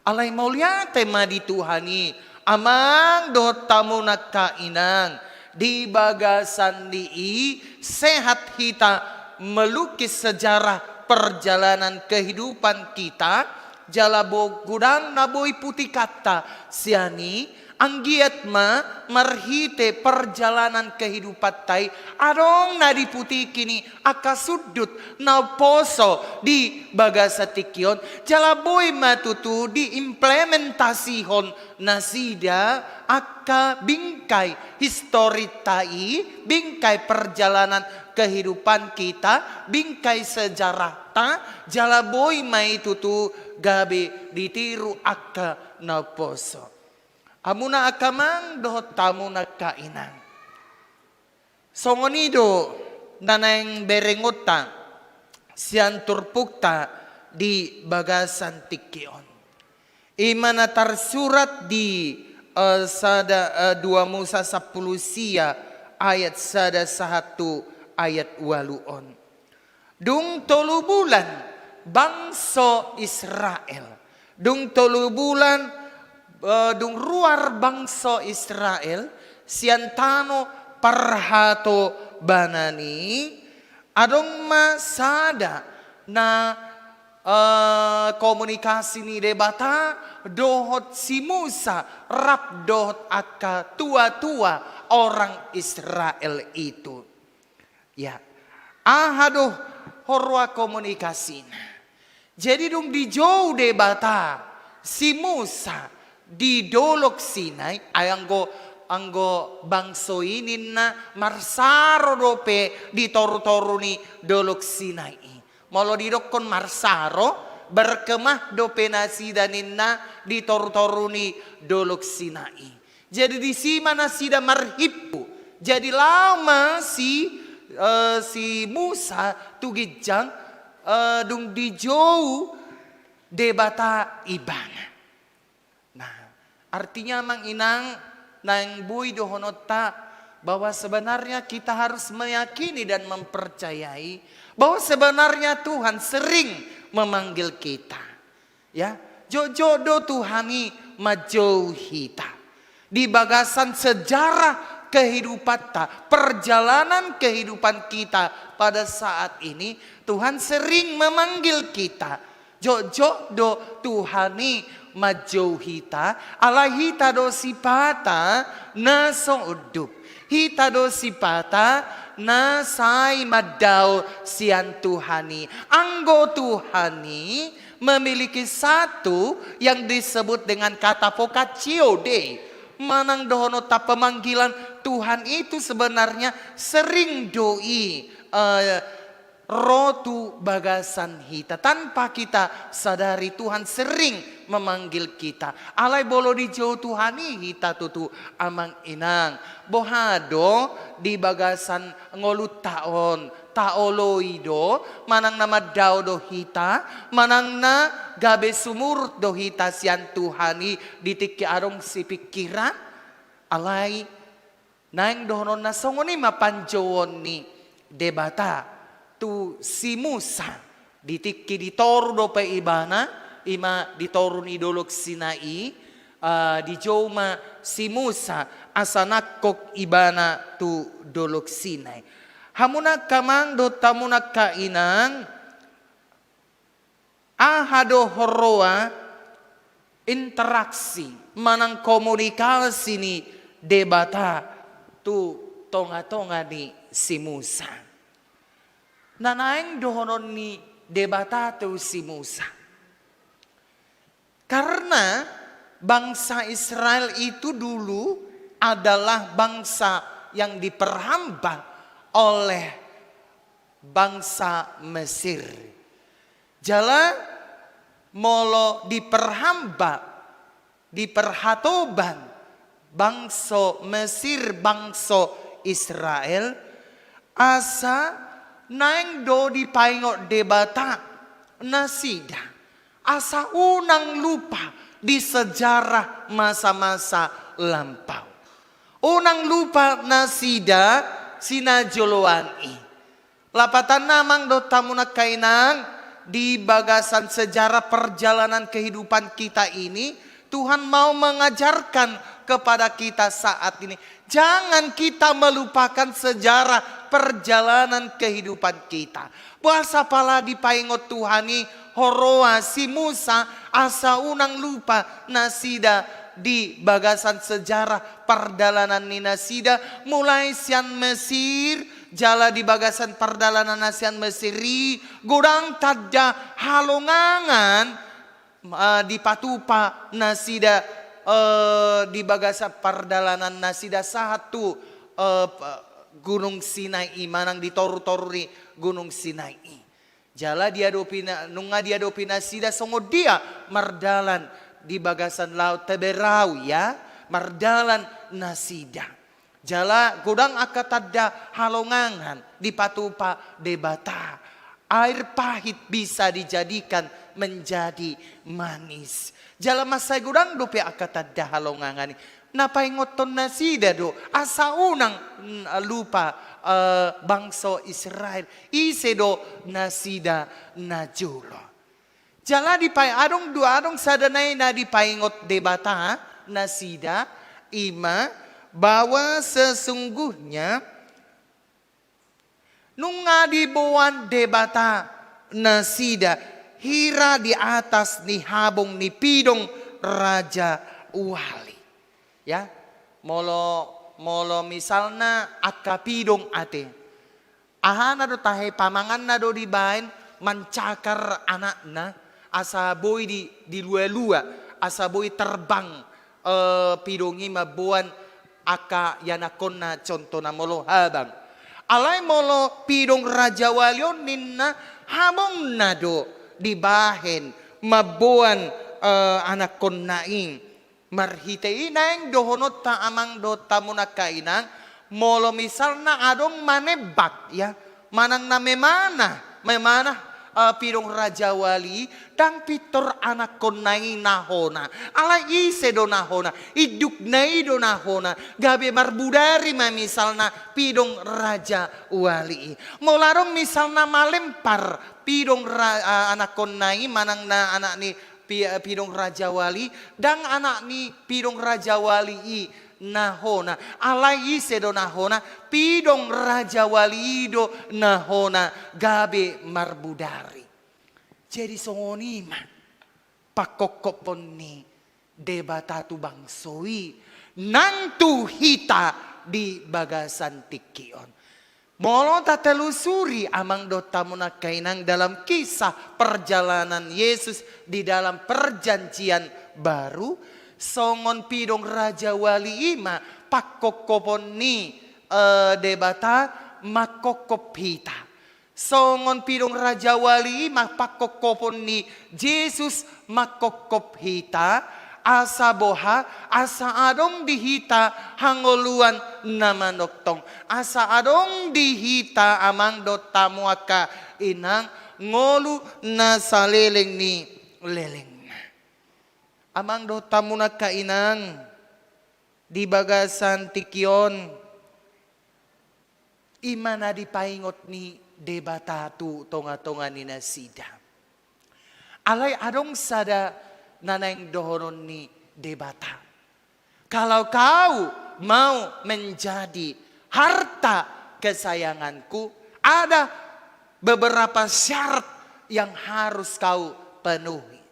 Alai mauliate ma di Tuhan i, amang dohot hamu angka inang, di bagasan ni i sehat hita melukis sejarah perjalanan kehidupan kita, jala bo-, godang na boi putikanta sian i, anggiat ma marhite perjalanan kehidupanta i, adong na diputiki ni angka sundut na umposo di bagasan tingki on, jala boi ma tutu diimplementasihon nasida angka bingkai historita i, bingkai perjalanan kehidupan kita, bingkai sejarahta, jala boi ma i tutu gabe ditiru angka na umposo. Hamuna angka amang dohot hamuna angka inang. Songon i do na naeng berengonta sian turpukta di bagasan tingki on. I ma na tarsurat di, eh, sada, eh, dua Musa sampulu sia ayat sada sahat tu ayat ualu on. Dung tolu bulan bangso Israel. Dung tolu bulan, eh, dung ruar bangso Israel sian tano parhatobanan i, adong ma sada na, eh, komunikasi ni Debata dohot si Musa rap dohot angka tua-tua orang Israel itu. Ya. Aha do huroha komunikasina? Jadi dung dijou Debata si Musa di Dolok Sinai, ai anggo, anggo bangso i ninna marsaro dope di toru-toru ni Dolok Sinai i. Molo didokkon marsaro, berkemah dope nasida ninna di toru-toru ni Dolok Sinai. Jadi disi ma nasida marhimpu. Jadi laho ma si, eh, si Musa tu ginjang, eh, dung dijou Debata ibana. Nah, artinya amang inang naeng boi dohononta bahwa sebenarnya kita harus meyakini dan mempercayai bahwa sebenarnya Tuhan sering memanggil kita. Ya, jotjot do Tuhan i manjou hita. Di bagasan sejarah kehidupanta, perjalanan kehidupan kita pada saat ini, Tuhan sering memanggil kita. Jotjot do Tuhan i manjou hita, alai hita do sipata na so unduk. Hita do sipata na sai mandao sian Tuhan i. Anggo Tuhan i memiliki satu yang disebut dengan kata vocatio Dei. Manang dohononta pemanggilan Tuhan itu sebenarnya sering do i, eh, ro tu bagasan hita. Tanpa kita sadari Tuhan sering memanggil kita. Alai molo dijou Tuhan i hita tutu amang inang. Boha do di bagasan ngolunta on. Taoloi do, manang na mandao do hita, manang na gabe sumurut do hita sian Tuhan i di tingki adong sipingkiran. Alai naeng dohononna songon i ma panjouon ni Debata tu si Musa di tingki di toru dope ibana, i ma di toru ni Dolok Sinai, Ah, dijou ma si Musa asa nangkok ibana tu Dolok Sinai. Hamu angka amang dohot hamu angka inang, aha do huroha interaksi manang komunikasi ni Debata tu tonga-tonga ni si Musa? Na naeng dohonon ni Debata tu si Musa. Karena bangsa Israel itu dulu adalah bangsa yang diperhamba oleh bangsa Mesir. Jala molo diperhamba, diperhatoban bangso Mesir, bangso Israel, asa naeng do dipaingot Debata nasida, asa unang lupa di sejarah masa-masa lampau. Unang lupa nasida sinajoloan i. Lapatanna amang dohot hamu angka inang, di bagasan sejarah perjalanan kehidupan kita ini, Tuhan mau mengajarkan kepada kita saat ini, jangan kita melupakan sejarah perjalanan kehidupan kita. Boasa pala dipaingot Tuhan i huroha si Musa asa unang lupa nasida di bagasan sejarah pardalanan ni nasida, mulai sian Mesir, jala di bagasan pardalanan na sian Mesir i, godang tanda halongangan, eh, dipatupa nasida, eh, di bagasan pardalanan nasida sahat tu, eh, p-, Gunung Sinai i, manang di toru-toru ni Gunung Sinai i. Jala diadopi na-, nunga diadopi nasida songon dia mardalan di bagasan laut Teberau, ya, mardalan nasida. Jala godang angka tanda halongangan dipatupa Debata. Air pahit bisa dijadikan menjadi manis. Jala mansai godang dope angka tanda halongangan i. Na paingothon nasida do, asa unang, mm, lupa, eh, bangso Israel. Ise do nasida najolo. Jala dipa-, adong dua, adong sada nai na dipaingot Debata nasida, ima bahwa sesungguhnya nunga diboan Debata nasida hira di atas ni habong ni pidong rajawali. Ya, molo, molo misalna angka pidong ate. Ahana do tahe, pamanganna do dibaen mancakar anakna, asa boi di, dilua-lua, asa boi terbang, eh, pidong i mamboan angka ianakkonna, contohna molo habang. Alai molo pidong rajawali on ninna, habongna do dibahen mamboan, eh, anakkonna i. Marhite i naeng dohononta amang dohot hamu angka inang, molo misalna adong manembak, ya, manang na memanah, memanah, eh, pidong rajawali, ndang pintor anakkonna i na hona. Alai ise do na hona? Indukna i do na hona. Gabe marbudari ma misalna pidong rajawali i. Molo adong misalna malempar pidong ra-, eh, anakkonna i, manang na anak ni pi-, pidong rajawali, ndang anak ni pidong rajawali i na hona. Alai ise do na hona? Pidong rajawali i do na hona gabe marbudari. Jadi songon i ma pangkophopon ni Debata tu bangso i nang tu hita di bagasan tingki on. Molo tatelusuri amang dohot hamu angka inang dalam kisah perjalanan Yesus di dalam perjanjian baru, songon pidong rajawali i ma pangkophopon ni, eh, Debata mangkophop hita. Songon pidong rajawali i ma pangkophopon ni Jesus mangkophop hita, asa boha, asa adong di hita hangoluan na manongtong, asa adong di hita amang dohot hamu angka inang ngolu na saleleng ni lelengna. Amang dohot hamu angka inang, di bagasan tingki on, i ma na dipaingot ni Debata tu tonga-tonga ni nasida. Alai adong sada na naeng dohonon ni Debata. Kalau kau mau menjadi harta kesayanganku, ada beberapa syarat yang harus kau penuhi.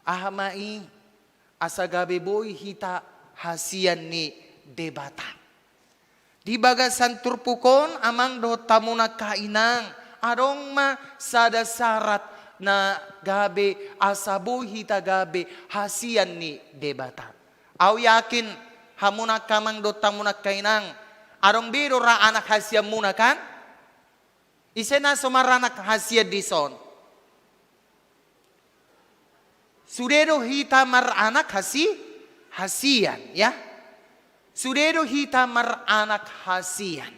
Aha ma i? Asa gabe boi hita hasian ni Debata. Di bagasan turpuk on, amang dohot hamu angka inang, adong ma sada syarat na gabe asa boi hita gabe hasian ni Debata. Au yakin, hamu angka amang dohot hamu angka inang, adong be do ra anak hasianmuna, kan? Ise na so maranak hasian dison? Sude do hita maranak hasi-, hasian, ya. Sude do hita maranak hasian.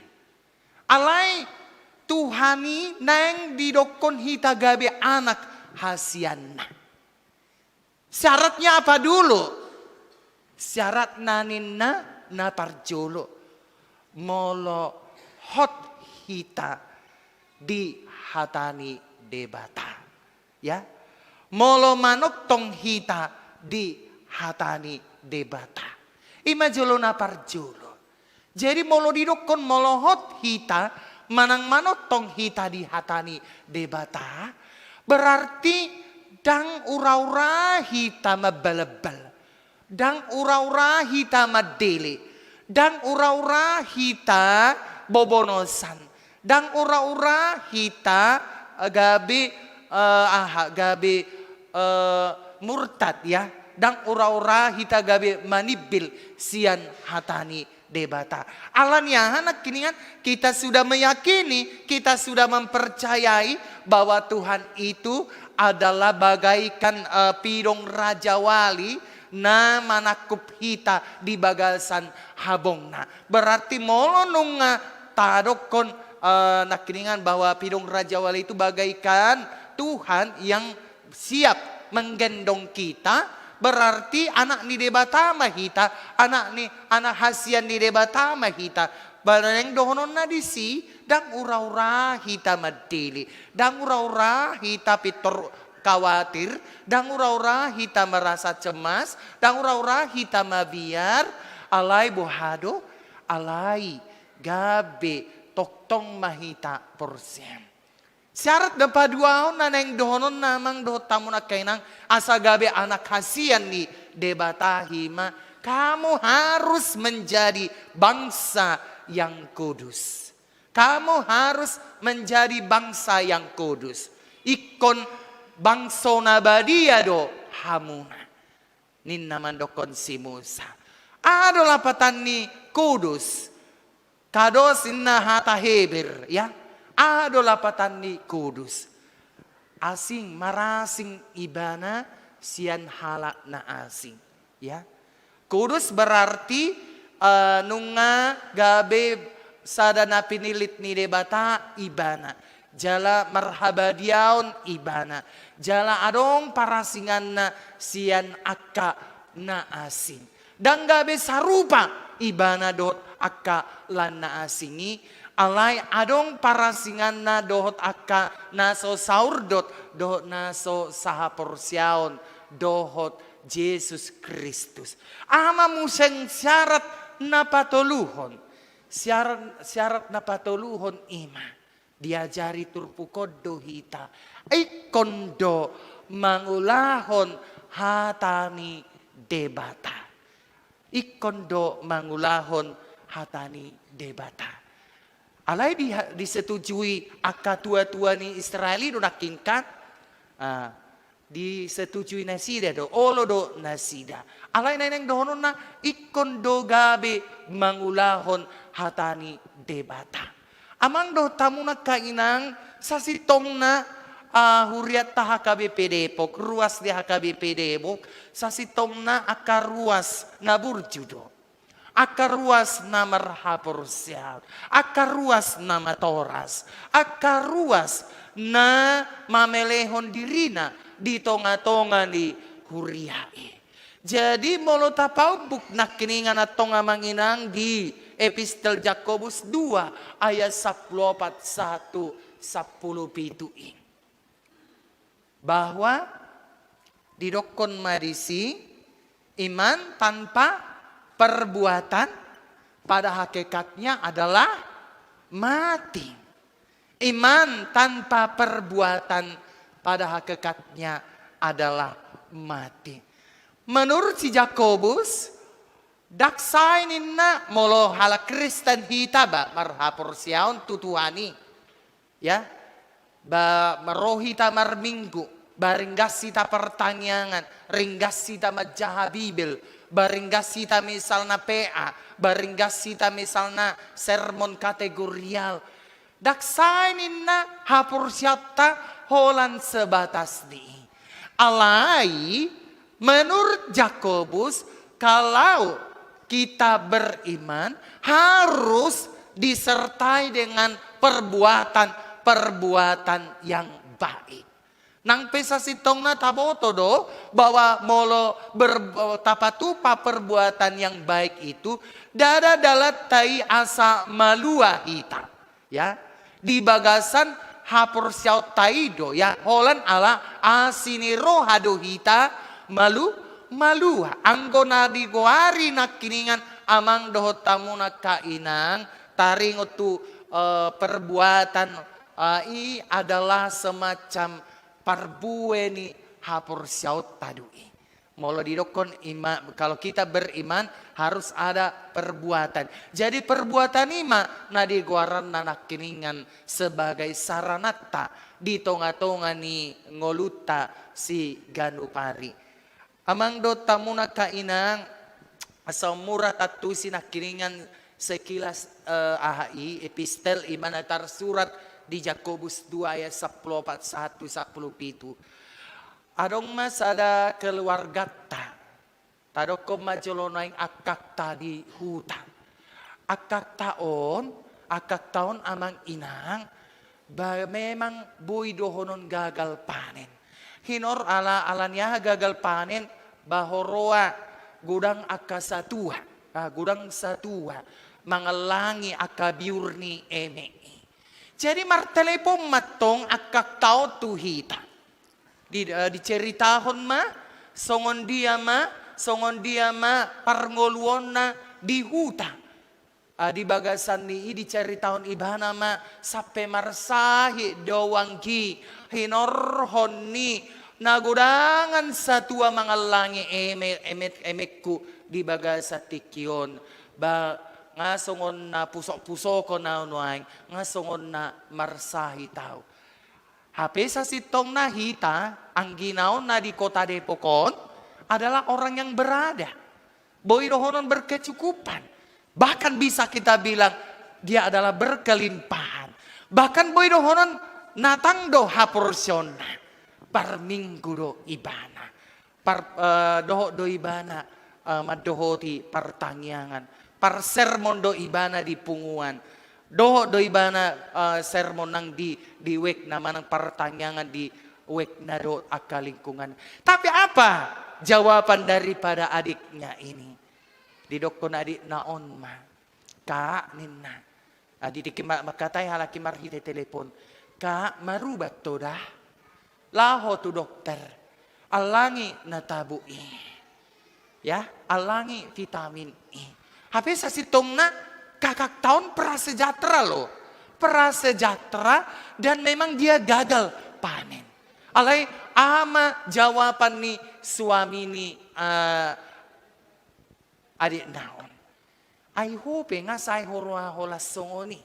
Alai Tuhan i naeng didokkon hita gabe anak hasianna. Syaratnya apa dulu? Syaratna ninna na parjolo, molo hot hita di hata ni Debata. Ya. Molo manongtong hita di hata ni Debata. I ma jolo na parjolo. Jadi molo didokkon molo hot hita manang manongtong hita di hata ni Debata, berarti ndang ura-ura hita mambalambal, ndang ura-ura hita mandele, ndang ura-ura hita bobonosan, ndang ura-ura hita, eh, gabe, eh, aha, gabe, eh, murtad, ya. Ndang ura-ura hita gabe manimbil sian hata ni Debata. Alani aha nangkiningan? Kita sudah meyakini, kita sudah mempercayai bahwa Tuhan itu adalah bagaikan, eh, pidong Raja Wali na manangkup hita di bagasan habongna. Berarti molo nunga tadokkon, eh, nangkiningan bahwa pidong Raja Wali itu bagaikan Tuhan yang siap menggendong kita, berarti anak ni Debata ma hita, anak ni, anak hasian ni Debata ma hita. Ba naeng dohononna disi, ndang ura-ura hita mandele, ndang ura-ura hita pintor khawatir, ndang ura-ura hita merasa cemas, ndang ura-ura hita mabiar, alai boha do, alai gabe tongtong ma hita porsea. Syarat na paduahon na naeng dohononna amang dohot hamu angka inang, asa gabe anak hasian ni Debata i ma, kamu harus menjadi bangsa yang kudus. Kamu harus menjadi bangsa yang kudus. Ingkon bangso na badia do hamuna. Ninna mandokkon si Musa. Aha do lapatan ni kudus? Kadosh ninna hata Heber, ya. Aha do lapatan ni kudus? Asing, marasing ibana sian halak na asing, ya. Kudus berarti, eh, nunga gabe sada na pinillit ni Debata ibana. Jala marhabadiaon ibana. Jala adong parasinganna sian angka na asing. Ndang gabe sarupa ibana dohot angka lan na asing i, alai adong parasinganna dohot angka na so saurdot, dohot na so sahaporseaon dohot Jesus Kristus. Aha ma muse syarat na patoluhon? Syarat, syarat na patoluhon i ma diajari turpuk on do hita. Ingkon do mangulahon hata ni Debata. Ingkon do mangulahon hata ni Debata. Alai di, disetujui angka tua-tua ni Israel i do nangkin, kan? Ah, disetujui nasida do, olo do nasida. Alai na naeng dohononna, ingkon do gabe mangulahon hata ni Debata. Amang dohot hamu angka inang, sasintongna, ah, hurianta H K B P Depok, ruas ni H K B P Depok, sasintongna angka ruas na burju do. Angka ruas na marhaporseaon, angka ruas na matoras, angka ruas na mamelehon dirina di tonga-tonga ni huria i. Jadi molo tapaombuk nangkiningan antong amang inang di Epistel Jakobus dua ayat sampulu opat sahat tu sampulu pitu i. Bahwa Didokkon ma disi, iman tanpa perbuatan pada hakikatnya adalah mati. Iman tanpa perbuatan pada hakikatnya adalah mati. Menurut si Jakobus, ndang sae ninna molo halak Kristen hita ba marhaporseaon tu Tuhan i. Ya, ba, ro hita marminggu, ba ringgas hita partangiangan, ringgas hita manjaha Bibel, ba ringgas hita misalna P A, ba ringgas hita misalna sermon kategorial. Ndang sae ninna haporseaonta holan sebatas di i. Alai, menurut Jakobus, kalau kita beriman, harus disertai dengan perbuatan-perbuatan yang baik. Nang pe sasintongna taboto do bahwa molo ber-, tapatupa perbuatan yang baik itu, ndada dalanta i asa malua hita. Ya, di bagasan haporseaonta i do, ya, holan ala asi ni roha do hita malu-, malua. Anggo na digoari nangkiningan amang dohot hamu nangka inang, taringot tu, eh, perbuatan, eh, i adalah semacam parbue ni haporseaonta do i. Molo didokkon ima-, kalau kita beriman harus ada perbuatan. Jadi perbuatan i ma na digoaranna nangkiningan sebagai sarananta di tonga-tonga ni ngolunta siganup ari. Amang dohot hamu nangka inang, asa mura tantusi nangkiningan sekilas, eh, aha i, epistel i ma na tarsurat di Jakobus dua ayat sampulu opat sahat tu sampulu pitu. Adong ma sada keluarganta, tadokkon ma jolo nuaeng angkangta di huta. Angkangta on, angkangta on amang inang, ba memang boi dohonon gagal panen. Hinor ala, ala ni aha gagal panen, ba huroa godang angka satua, ah, godang satua mangallangi angka biur ni eme i. Jadi martelepon ma antong angkangta on tu hita. Di, eh, diceritahon ma, songon dia ma, songon dia ma parngoluonna di huta. Ah, di bagasan ni i diceritahon ibana ma sampe marsahit do anggi hinorhon ni na godangan satua mangallangi eme-, emet-, emekku di bagasan tingki on. Ba nga songon na pusok-pusokon au nuaeng, nga songon na marsahit au. Hape sasintongna hita, anggina on na di Kota Depok on adalah orang yang berada. Boi dohonon berkecukupan. Bahkan bisa kita bilang dia adalah berkelimpahan. Bahkan boi dohonon na tang do haporseaonna. Parminggu do ibana. Par-, eh, dohot do ibana, eh, mandohoti partangiangan. Parsermon do ibana di punguan. Dohot do ibana, eh, sermon nang di, di wekna manang partangiangan di wekna dohot angka lingkungan. Tapi apa jawaban daripada adiknya ini? Didokkon adikna on ma, "Kak," ninna. Ah, di, di, ma-, mangkatai halak i marhite telepon. "Kak, marubat ho da? Laho tu dokter. Allangi na tabo i. Ya, allangi vitamin i." Hape sasintongna kakakta on prasejahtera loh. Prasejahtera dan memang dia gagal panen. Alai aha ma jawaban ni suami ni, eh, adikna on? "Ai ho pe nga sae huroa holan songon i.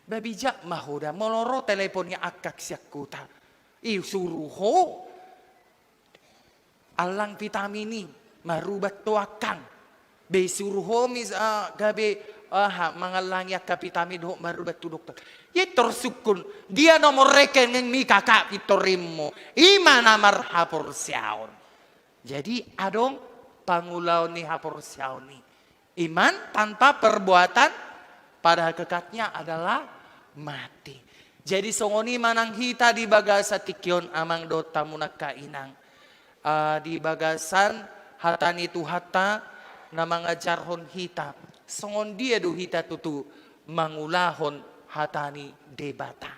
Ba bijak ma ho da, molo ro telepon ni angkang sian huta, i suru ho allang vitamin i, marubat ho angkang. Ba i suru ho mis-, ah, gabe, aha, mangallangi angka vitamin dohot marubat tu dokter." Ia pintor sungkun, "Dia nomor rekeningmi, kakak?" Pintor immu. I ma na marhaporseaon. Jadi adong pangulaon ni haporseaon i. Iman tanpa perbuatan pada hakikatnya adalah mati. Jadi songon i ma nang hita di bagasan tingki on, amang dohot hamu nangka inang. Ah, di bagasan hata ni Tuhanta na mangajarhon hita, songon dia do hita tutu mangulahon hata ni Debata.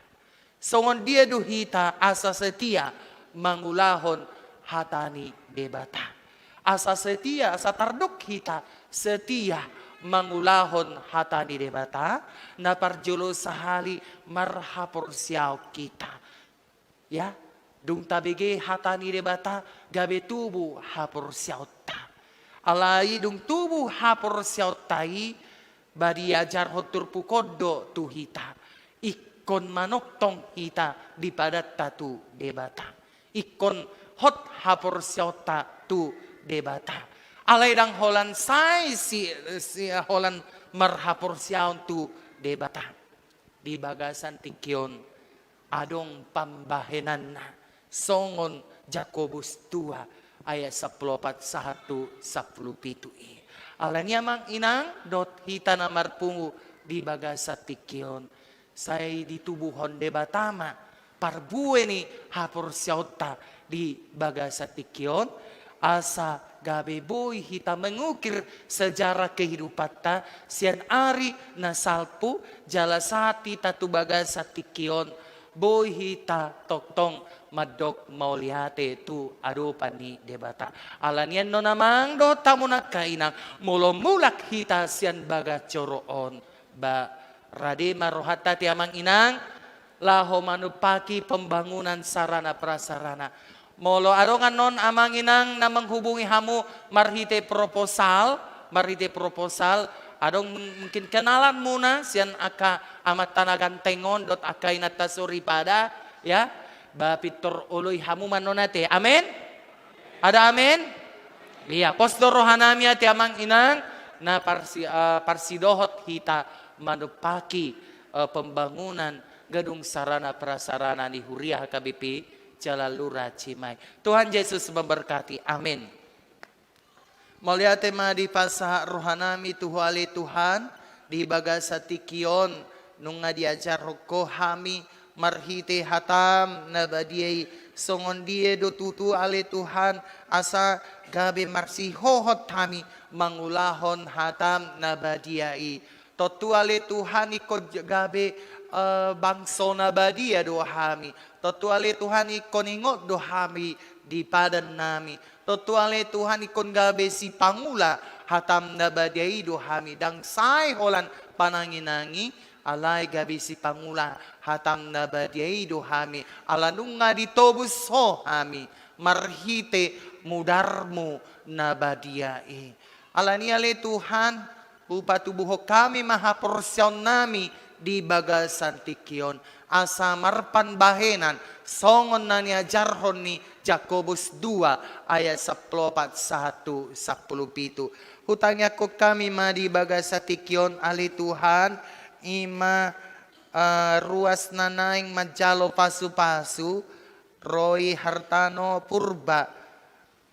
Songon dia do hita asa setia mangulahon hata ni Debata. Asa setia, asa tardok hita setia mangulahon hata ni Debata, na parjolo sahali marhaporseaon hita. Ya, dung tabege hata ni Debata, gabe tubu haporseaonta. Alai dung tubu haporseaonta i, ba diajarhon turpuk on do tu hita. Ingkon manongtong hita di padanta tu Debata. Ingkon hot haporseaonta tu Debata. Alai ndang holan sae si, si holan marhaporseaon tu Debata. Di bagasan tingki on adong pambahenanna, songon Jakobus dua ayat sampulu opat sahat tu sampulu pitu i. Alani i amang inang dohot hita na marpungu di bagasan tingki on, sai ditubuhon Debata ma parbue ni haporseaonta di bagasan tingki on, asa gabe boi hita mengukir sejarah kehidupanta sian ari na salpu jala sahat hita tu bagasan tingki on, boi hita tongtong mandok mauliate tu adopan ni Debata. Alani i annon amang dohot hamu angka inang, molo mulak hita sian bagas joro on, ba rade ma rohanta ate amang inang, laho manumpaki pembangunan sarana prasarana. Molo adong annon amang inang na menghubungi hamu marhite proposal, marhite proposal, adong mung-, mungkin kenalanmuna sian angka amanta na ganteng on dohot angka inanta soripada, ya, ba pintor oloi hamu ma annon ate. Amin? Ada amin? Ia, pos do rohanami ate amang inang, na parsi-, eh, parsidohot hita manumpaki, eh, pembangunan gedung sarana prasarana ni Huria H K B P Jalalura Cimahi. Tuhan Yesus memberkati. Amin. Mauliate ma dipasahat rohanami tu Ho ale Tuhan, di bagasan tingki on nunga diajarhon Ho hami marhite hataM na badia i, songon dia do tutu ale Tuhan, asa gabe marsihohot hami mangulahon hataM na badia i. Tontu ale Tuhan ingkon gabe, eh, bangso na badia do hami. Tontu ale Tuhan ingkon ingot do hami di padannami. Tontu ale Tuhan ingkon gabe sipangula hataM na badia i do hami. Ndang sae holan panangi-nangi, alai gabe sipangula hataM na badia i do hami. Ala nunga ditobus Ho hami marhite mudarMu na badia i. Alani i ale Tuhan, hupatubuhon hami ma haporseaonnami di bagasan tingki on, asa marpanbahenan songon na niajarhon ni Jakobus dua ayat sampulu opat sahat tu sampulu pitu. Hutangiangkon hami ma di bagasan tingki on ale Tuhan, i ma, eh, ruas na naeng manjalo pasu-pasu, Roy Hartano Purba,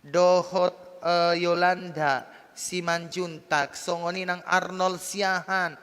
dohot, eh, Yolanda Simanjuntak, songon i nang Arnold Siahaan,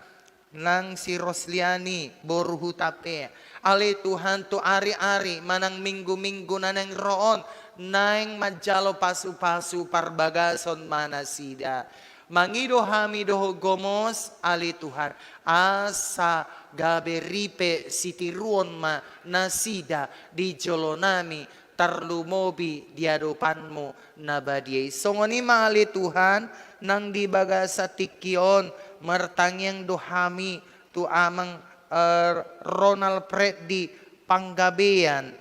nang si Rosliani boru Hutapea. Ale Tuhan, tu ari-ari manang minggu-minggu na naeng ro on, naeng manjalo pasu-pasu parbagason ma nasida. Mangido hami dohot gomos ale Tuhan, asa gabe ripe sitiruon ma nasida di jolonami, tarlumobi di adopanMu na badia i. Songon i ma ale Tuhan, nang di bagasan tingki on, martangiang do hami tu amang, eh, Ronald Freddy Panggabean,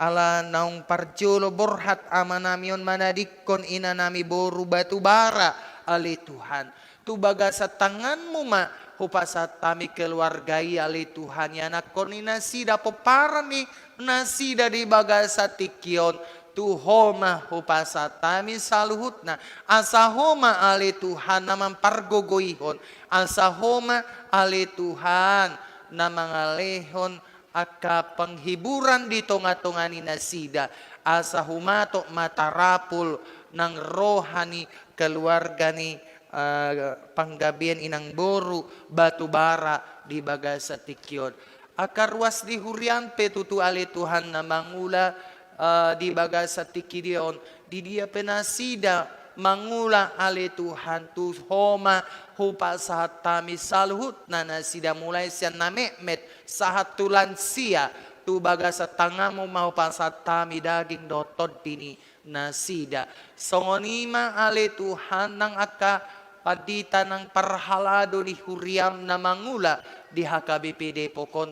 ala naung parjolo borhat amanami on manadingkon inanami boru Batubara ale Tuhan. Tu bagasan tanganMu ma hupasahat hami keluarga i ale Tuhan, ianakhon ni nasida, pomparan ni nasida di bagasan tingki on, tu Ho ma hupasahat hami saluhutna. Asa Ho ma ale Tuhan na mampargogoihon, asa Ho ma ale Tuhan na mangalehon angka penghiburan di tonga-tonga ni nasida, asa humatok ma tarapul nang roha ni keluarga ni, eh, Panggabean inang boru Batubara di bagasan tingki on. Angka ruas di huriaM pe tutu ale Tuhan na mangula, eh, di bagasan tingki dia on, di dia pe nasida mangula ale Tuhan, tu Ho ma hupasahat hami saluhutna nasida, mulai sian na metmet sahat tu lansia, tu bagasan tanganmu ma hupasahat hami daging dohot tondi ni nasida. Songon i ma ale Tuhan nang angka pandita nang parhalado ni huriam na mangula di H K B P Depok on.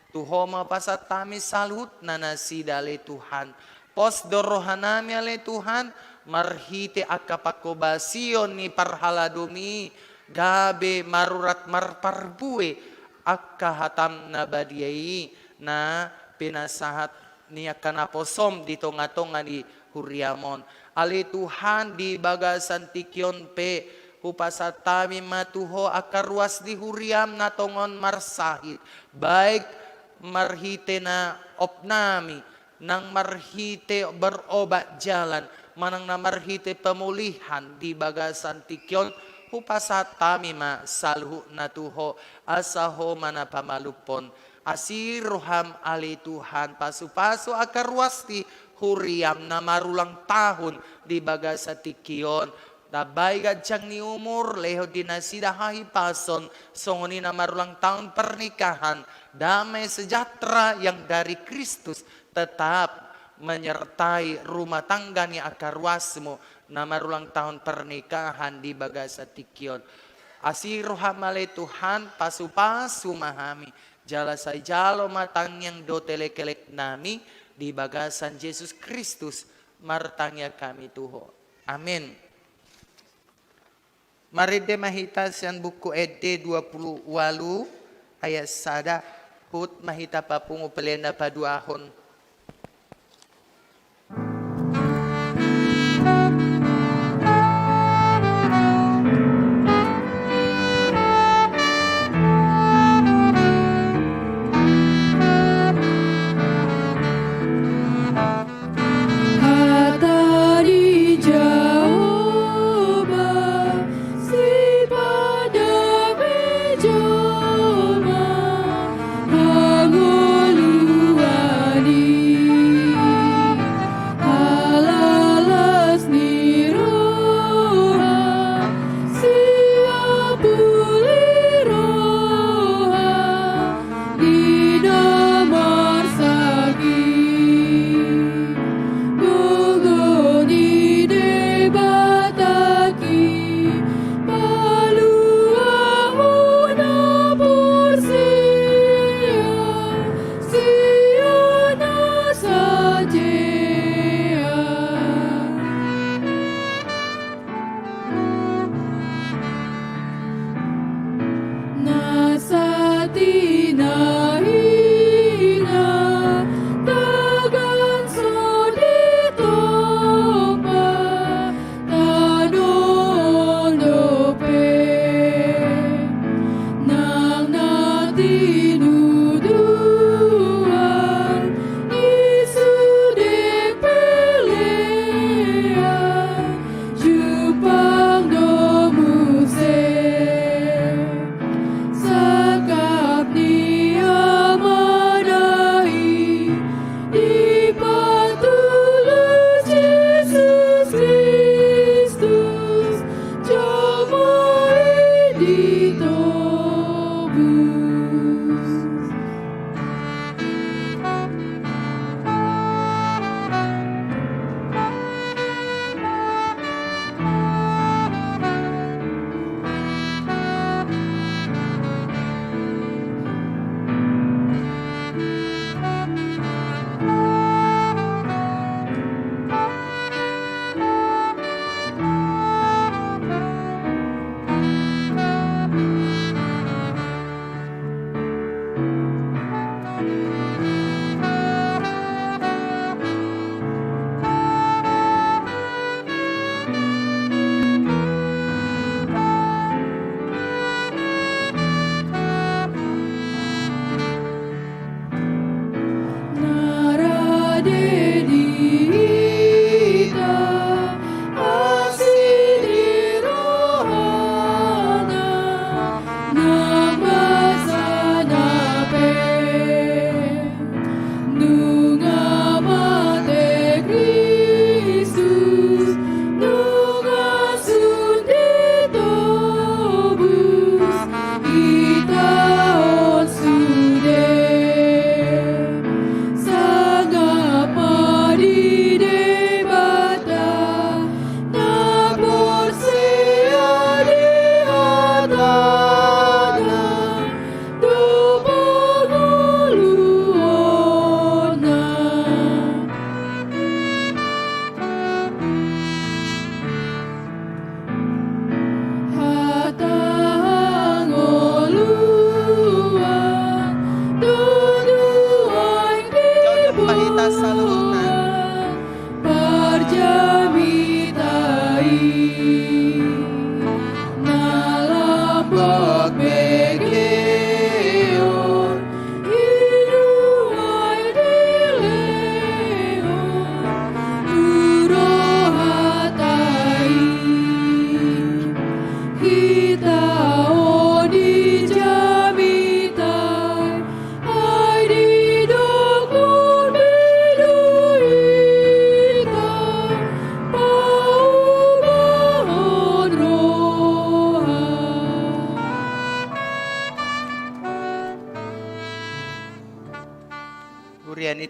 Tu Ho ma hupasahat hami saluhutna nasida ale Tuhan. Pos do rohanami ale Tuhan, marhite angka panghobasion ni parhaladomi, gabe marurat marparbue angka hatam na badia i, na pinasahat ni angka naposom di tonga-tonga ni huriam on. Ale Tuhan, di bagasan tingki on pe, hupasahat hami ma tu Ho angka ruas ni huriam na tongon marsahit, baik marhite na opnami, nang marhite berobat jalan, manang na marhite pemulihan di bagasan tingki on, hupasahat hami ma saluhutna tu Ho, asa Ho ma na pamalumhon. Asi roham ale Tuhan, pasu-pasu angka ruas ni huriam na marulang tahun di bagasan tingki on. Tambai ganjang ni umur, lehon di nasida hahipason, songon i na marulang tahun pernikahan. Damai sejahtera yang dari Kristus tetap menyertai rumah tangga ni angka ruasmu na marulang tahun pernikahan di bagasan tingki on. Asi roham ale Tuhan, pasu-pasu ma hami. Jala sai jalo ma tangiang dohot elek-eleknami di bagasan Jesus Kristus, martangiang hami tu Ho. Amin. Marende ma hita sian Buku Ende dua pulu ualu ayat sada, huhut ma hita papungu pelean na paduahon. Hata ni Jahowa sipandamei jolma, hangoluan ni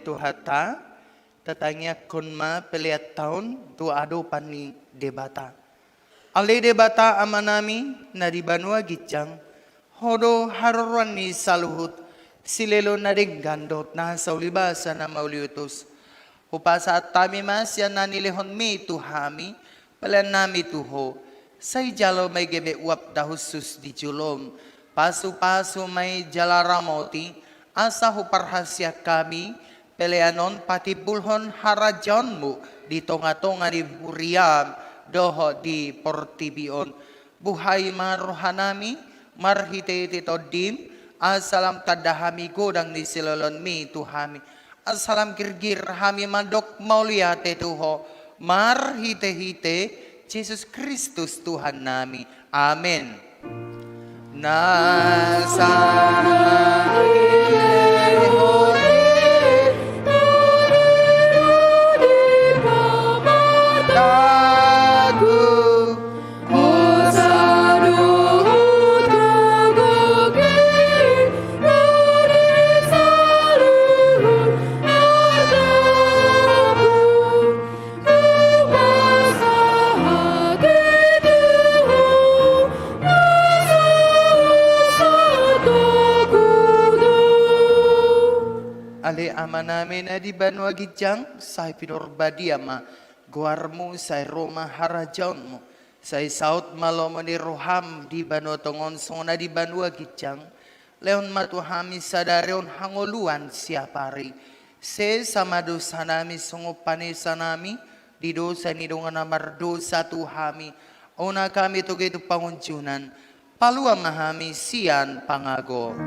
Tuhanta, tatangiangkon ma pelean ta on tu adopan ni Debata. Ale Debata Amanami na di banua ginjang, Ho do haroroan ni saluhut, silehon na denggan dohot na saulibasa na mauliutus. Hupasahat hami ma sian na nilehonMi tu hami, peleannami tu Ho, sai jalo ma i gabe uap dahusus di joloM, pasupasu ma i jala ramoti, asa huparhaseang hami pelean on patimbulhon harajaonMu di tongatonga ni huriaM dohot di portibi on. Buhai ma rohanami marhitehite TondiM, asa lam tanda hami godang ni silehonMi tu hami. Asa lam girgir hami mandok mauliate tu Ho marhitehite Jesus Kristus Tuhannami. Amen. Na saleleng Ale Amanami na di banua ginjang, sai pinarbadia ma goarMu, sai ro ma harajaonMu, sai saut ma lomo ni rohaM di banua tonga on songon na di banua ginjang. Lehon ma tu hami sadari on hangoluan siapari. Sesa ma dosanami songon panesanami di dosa ni dongan na mardosa tu hami. Unang hami togei tu pangunjunan. Palua ma hami sian pangago.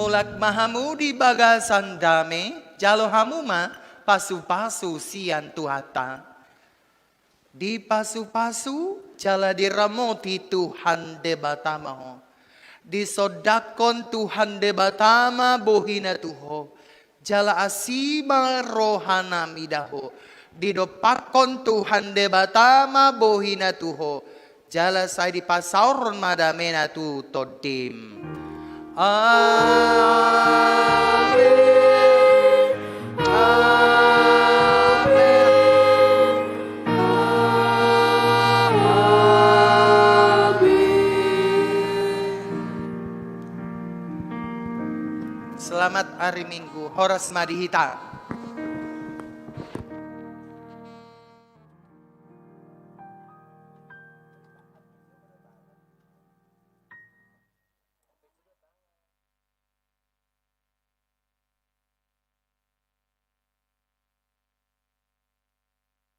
Mulak ma hamu di bagasan dame, jalo hamu ma pasupasu sian Tuhanta. Dipasupasu jala diramoti Tuhan Debata ma ho. Disondangkon Tuhan Debata ma bohina tu ho, jala asi ma rohana mida ho. Didompakkon Tuhan Debata ma bohina tu ho, jala sai dipasaorhon ma damena tu tondim. Amen. Amen. Amen. Selamat hari Minggu. Horas ma di hita.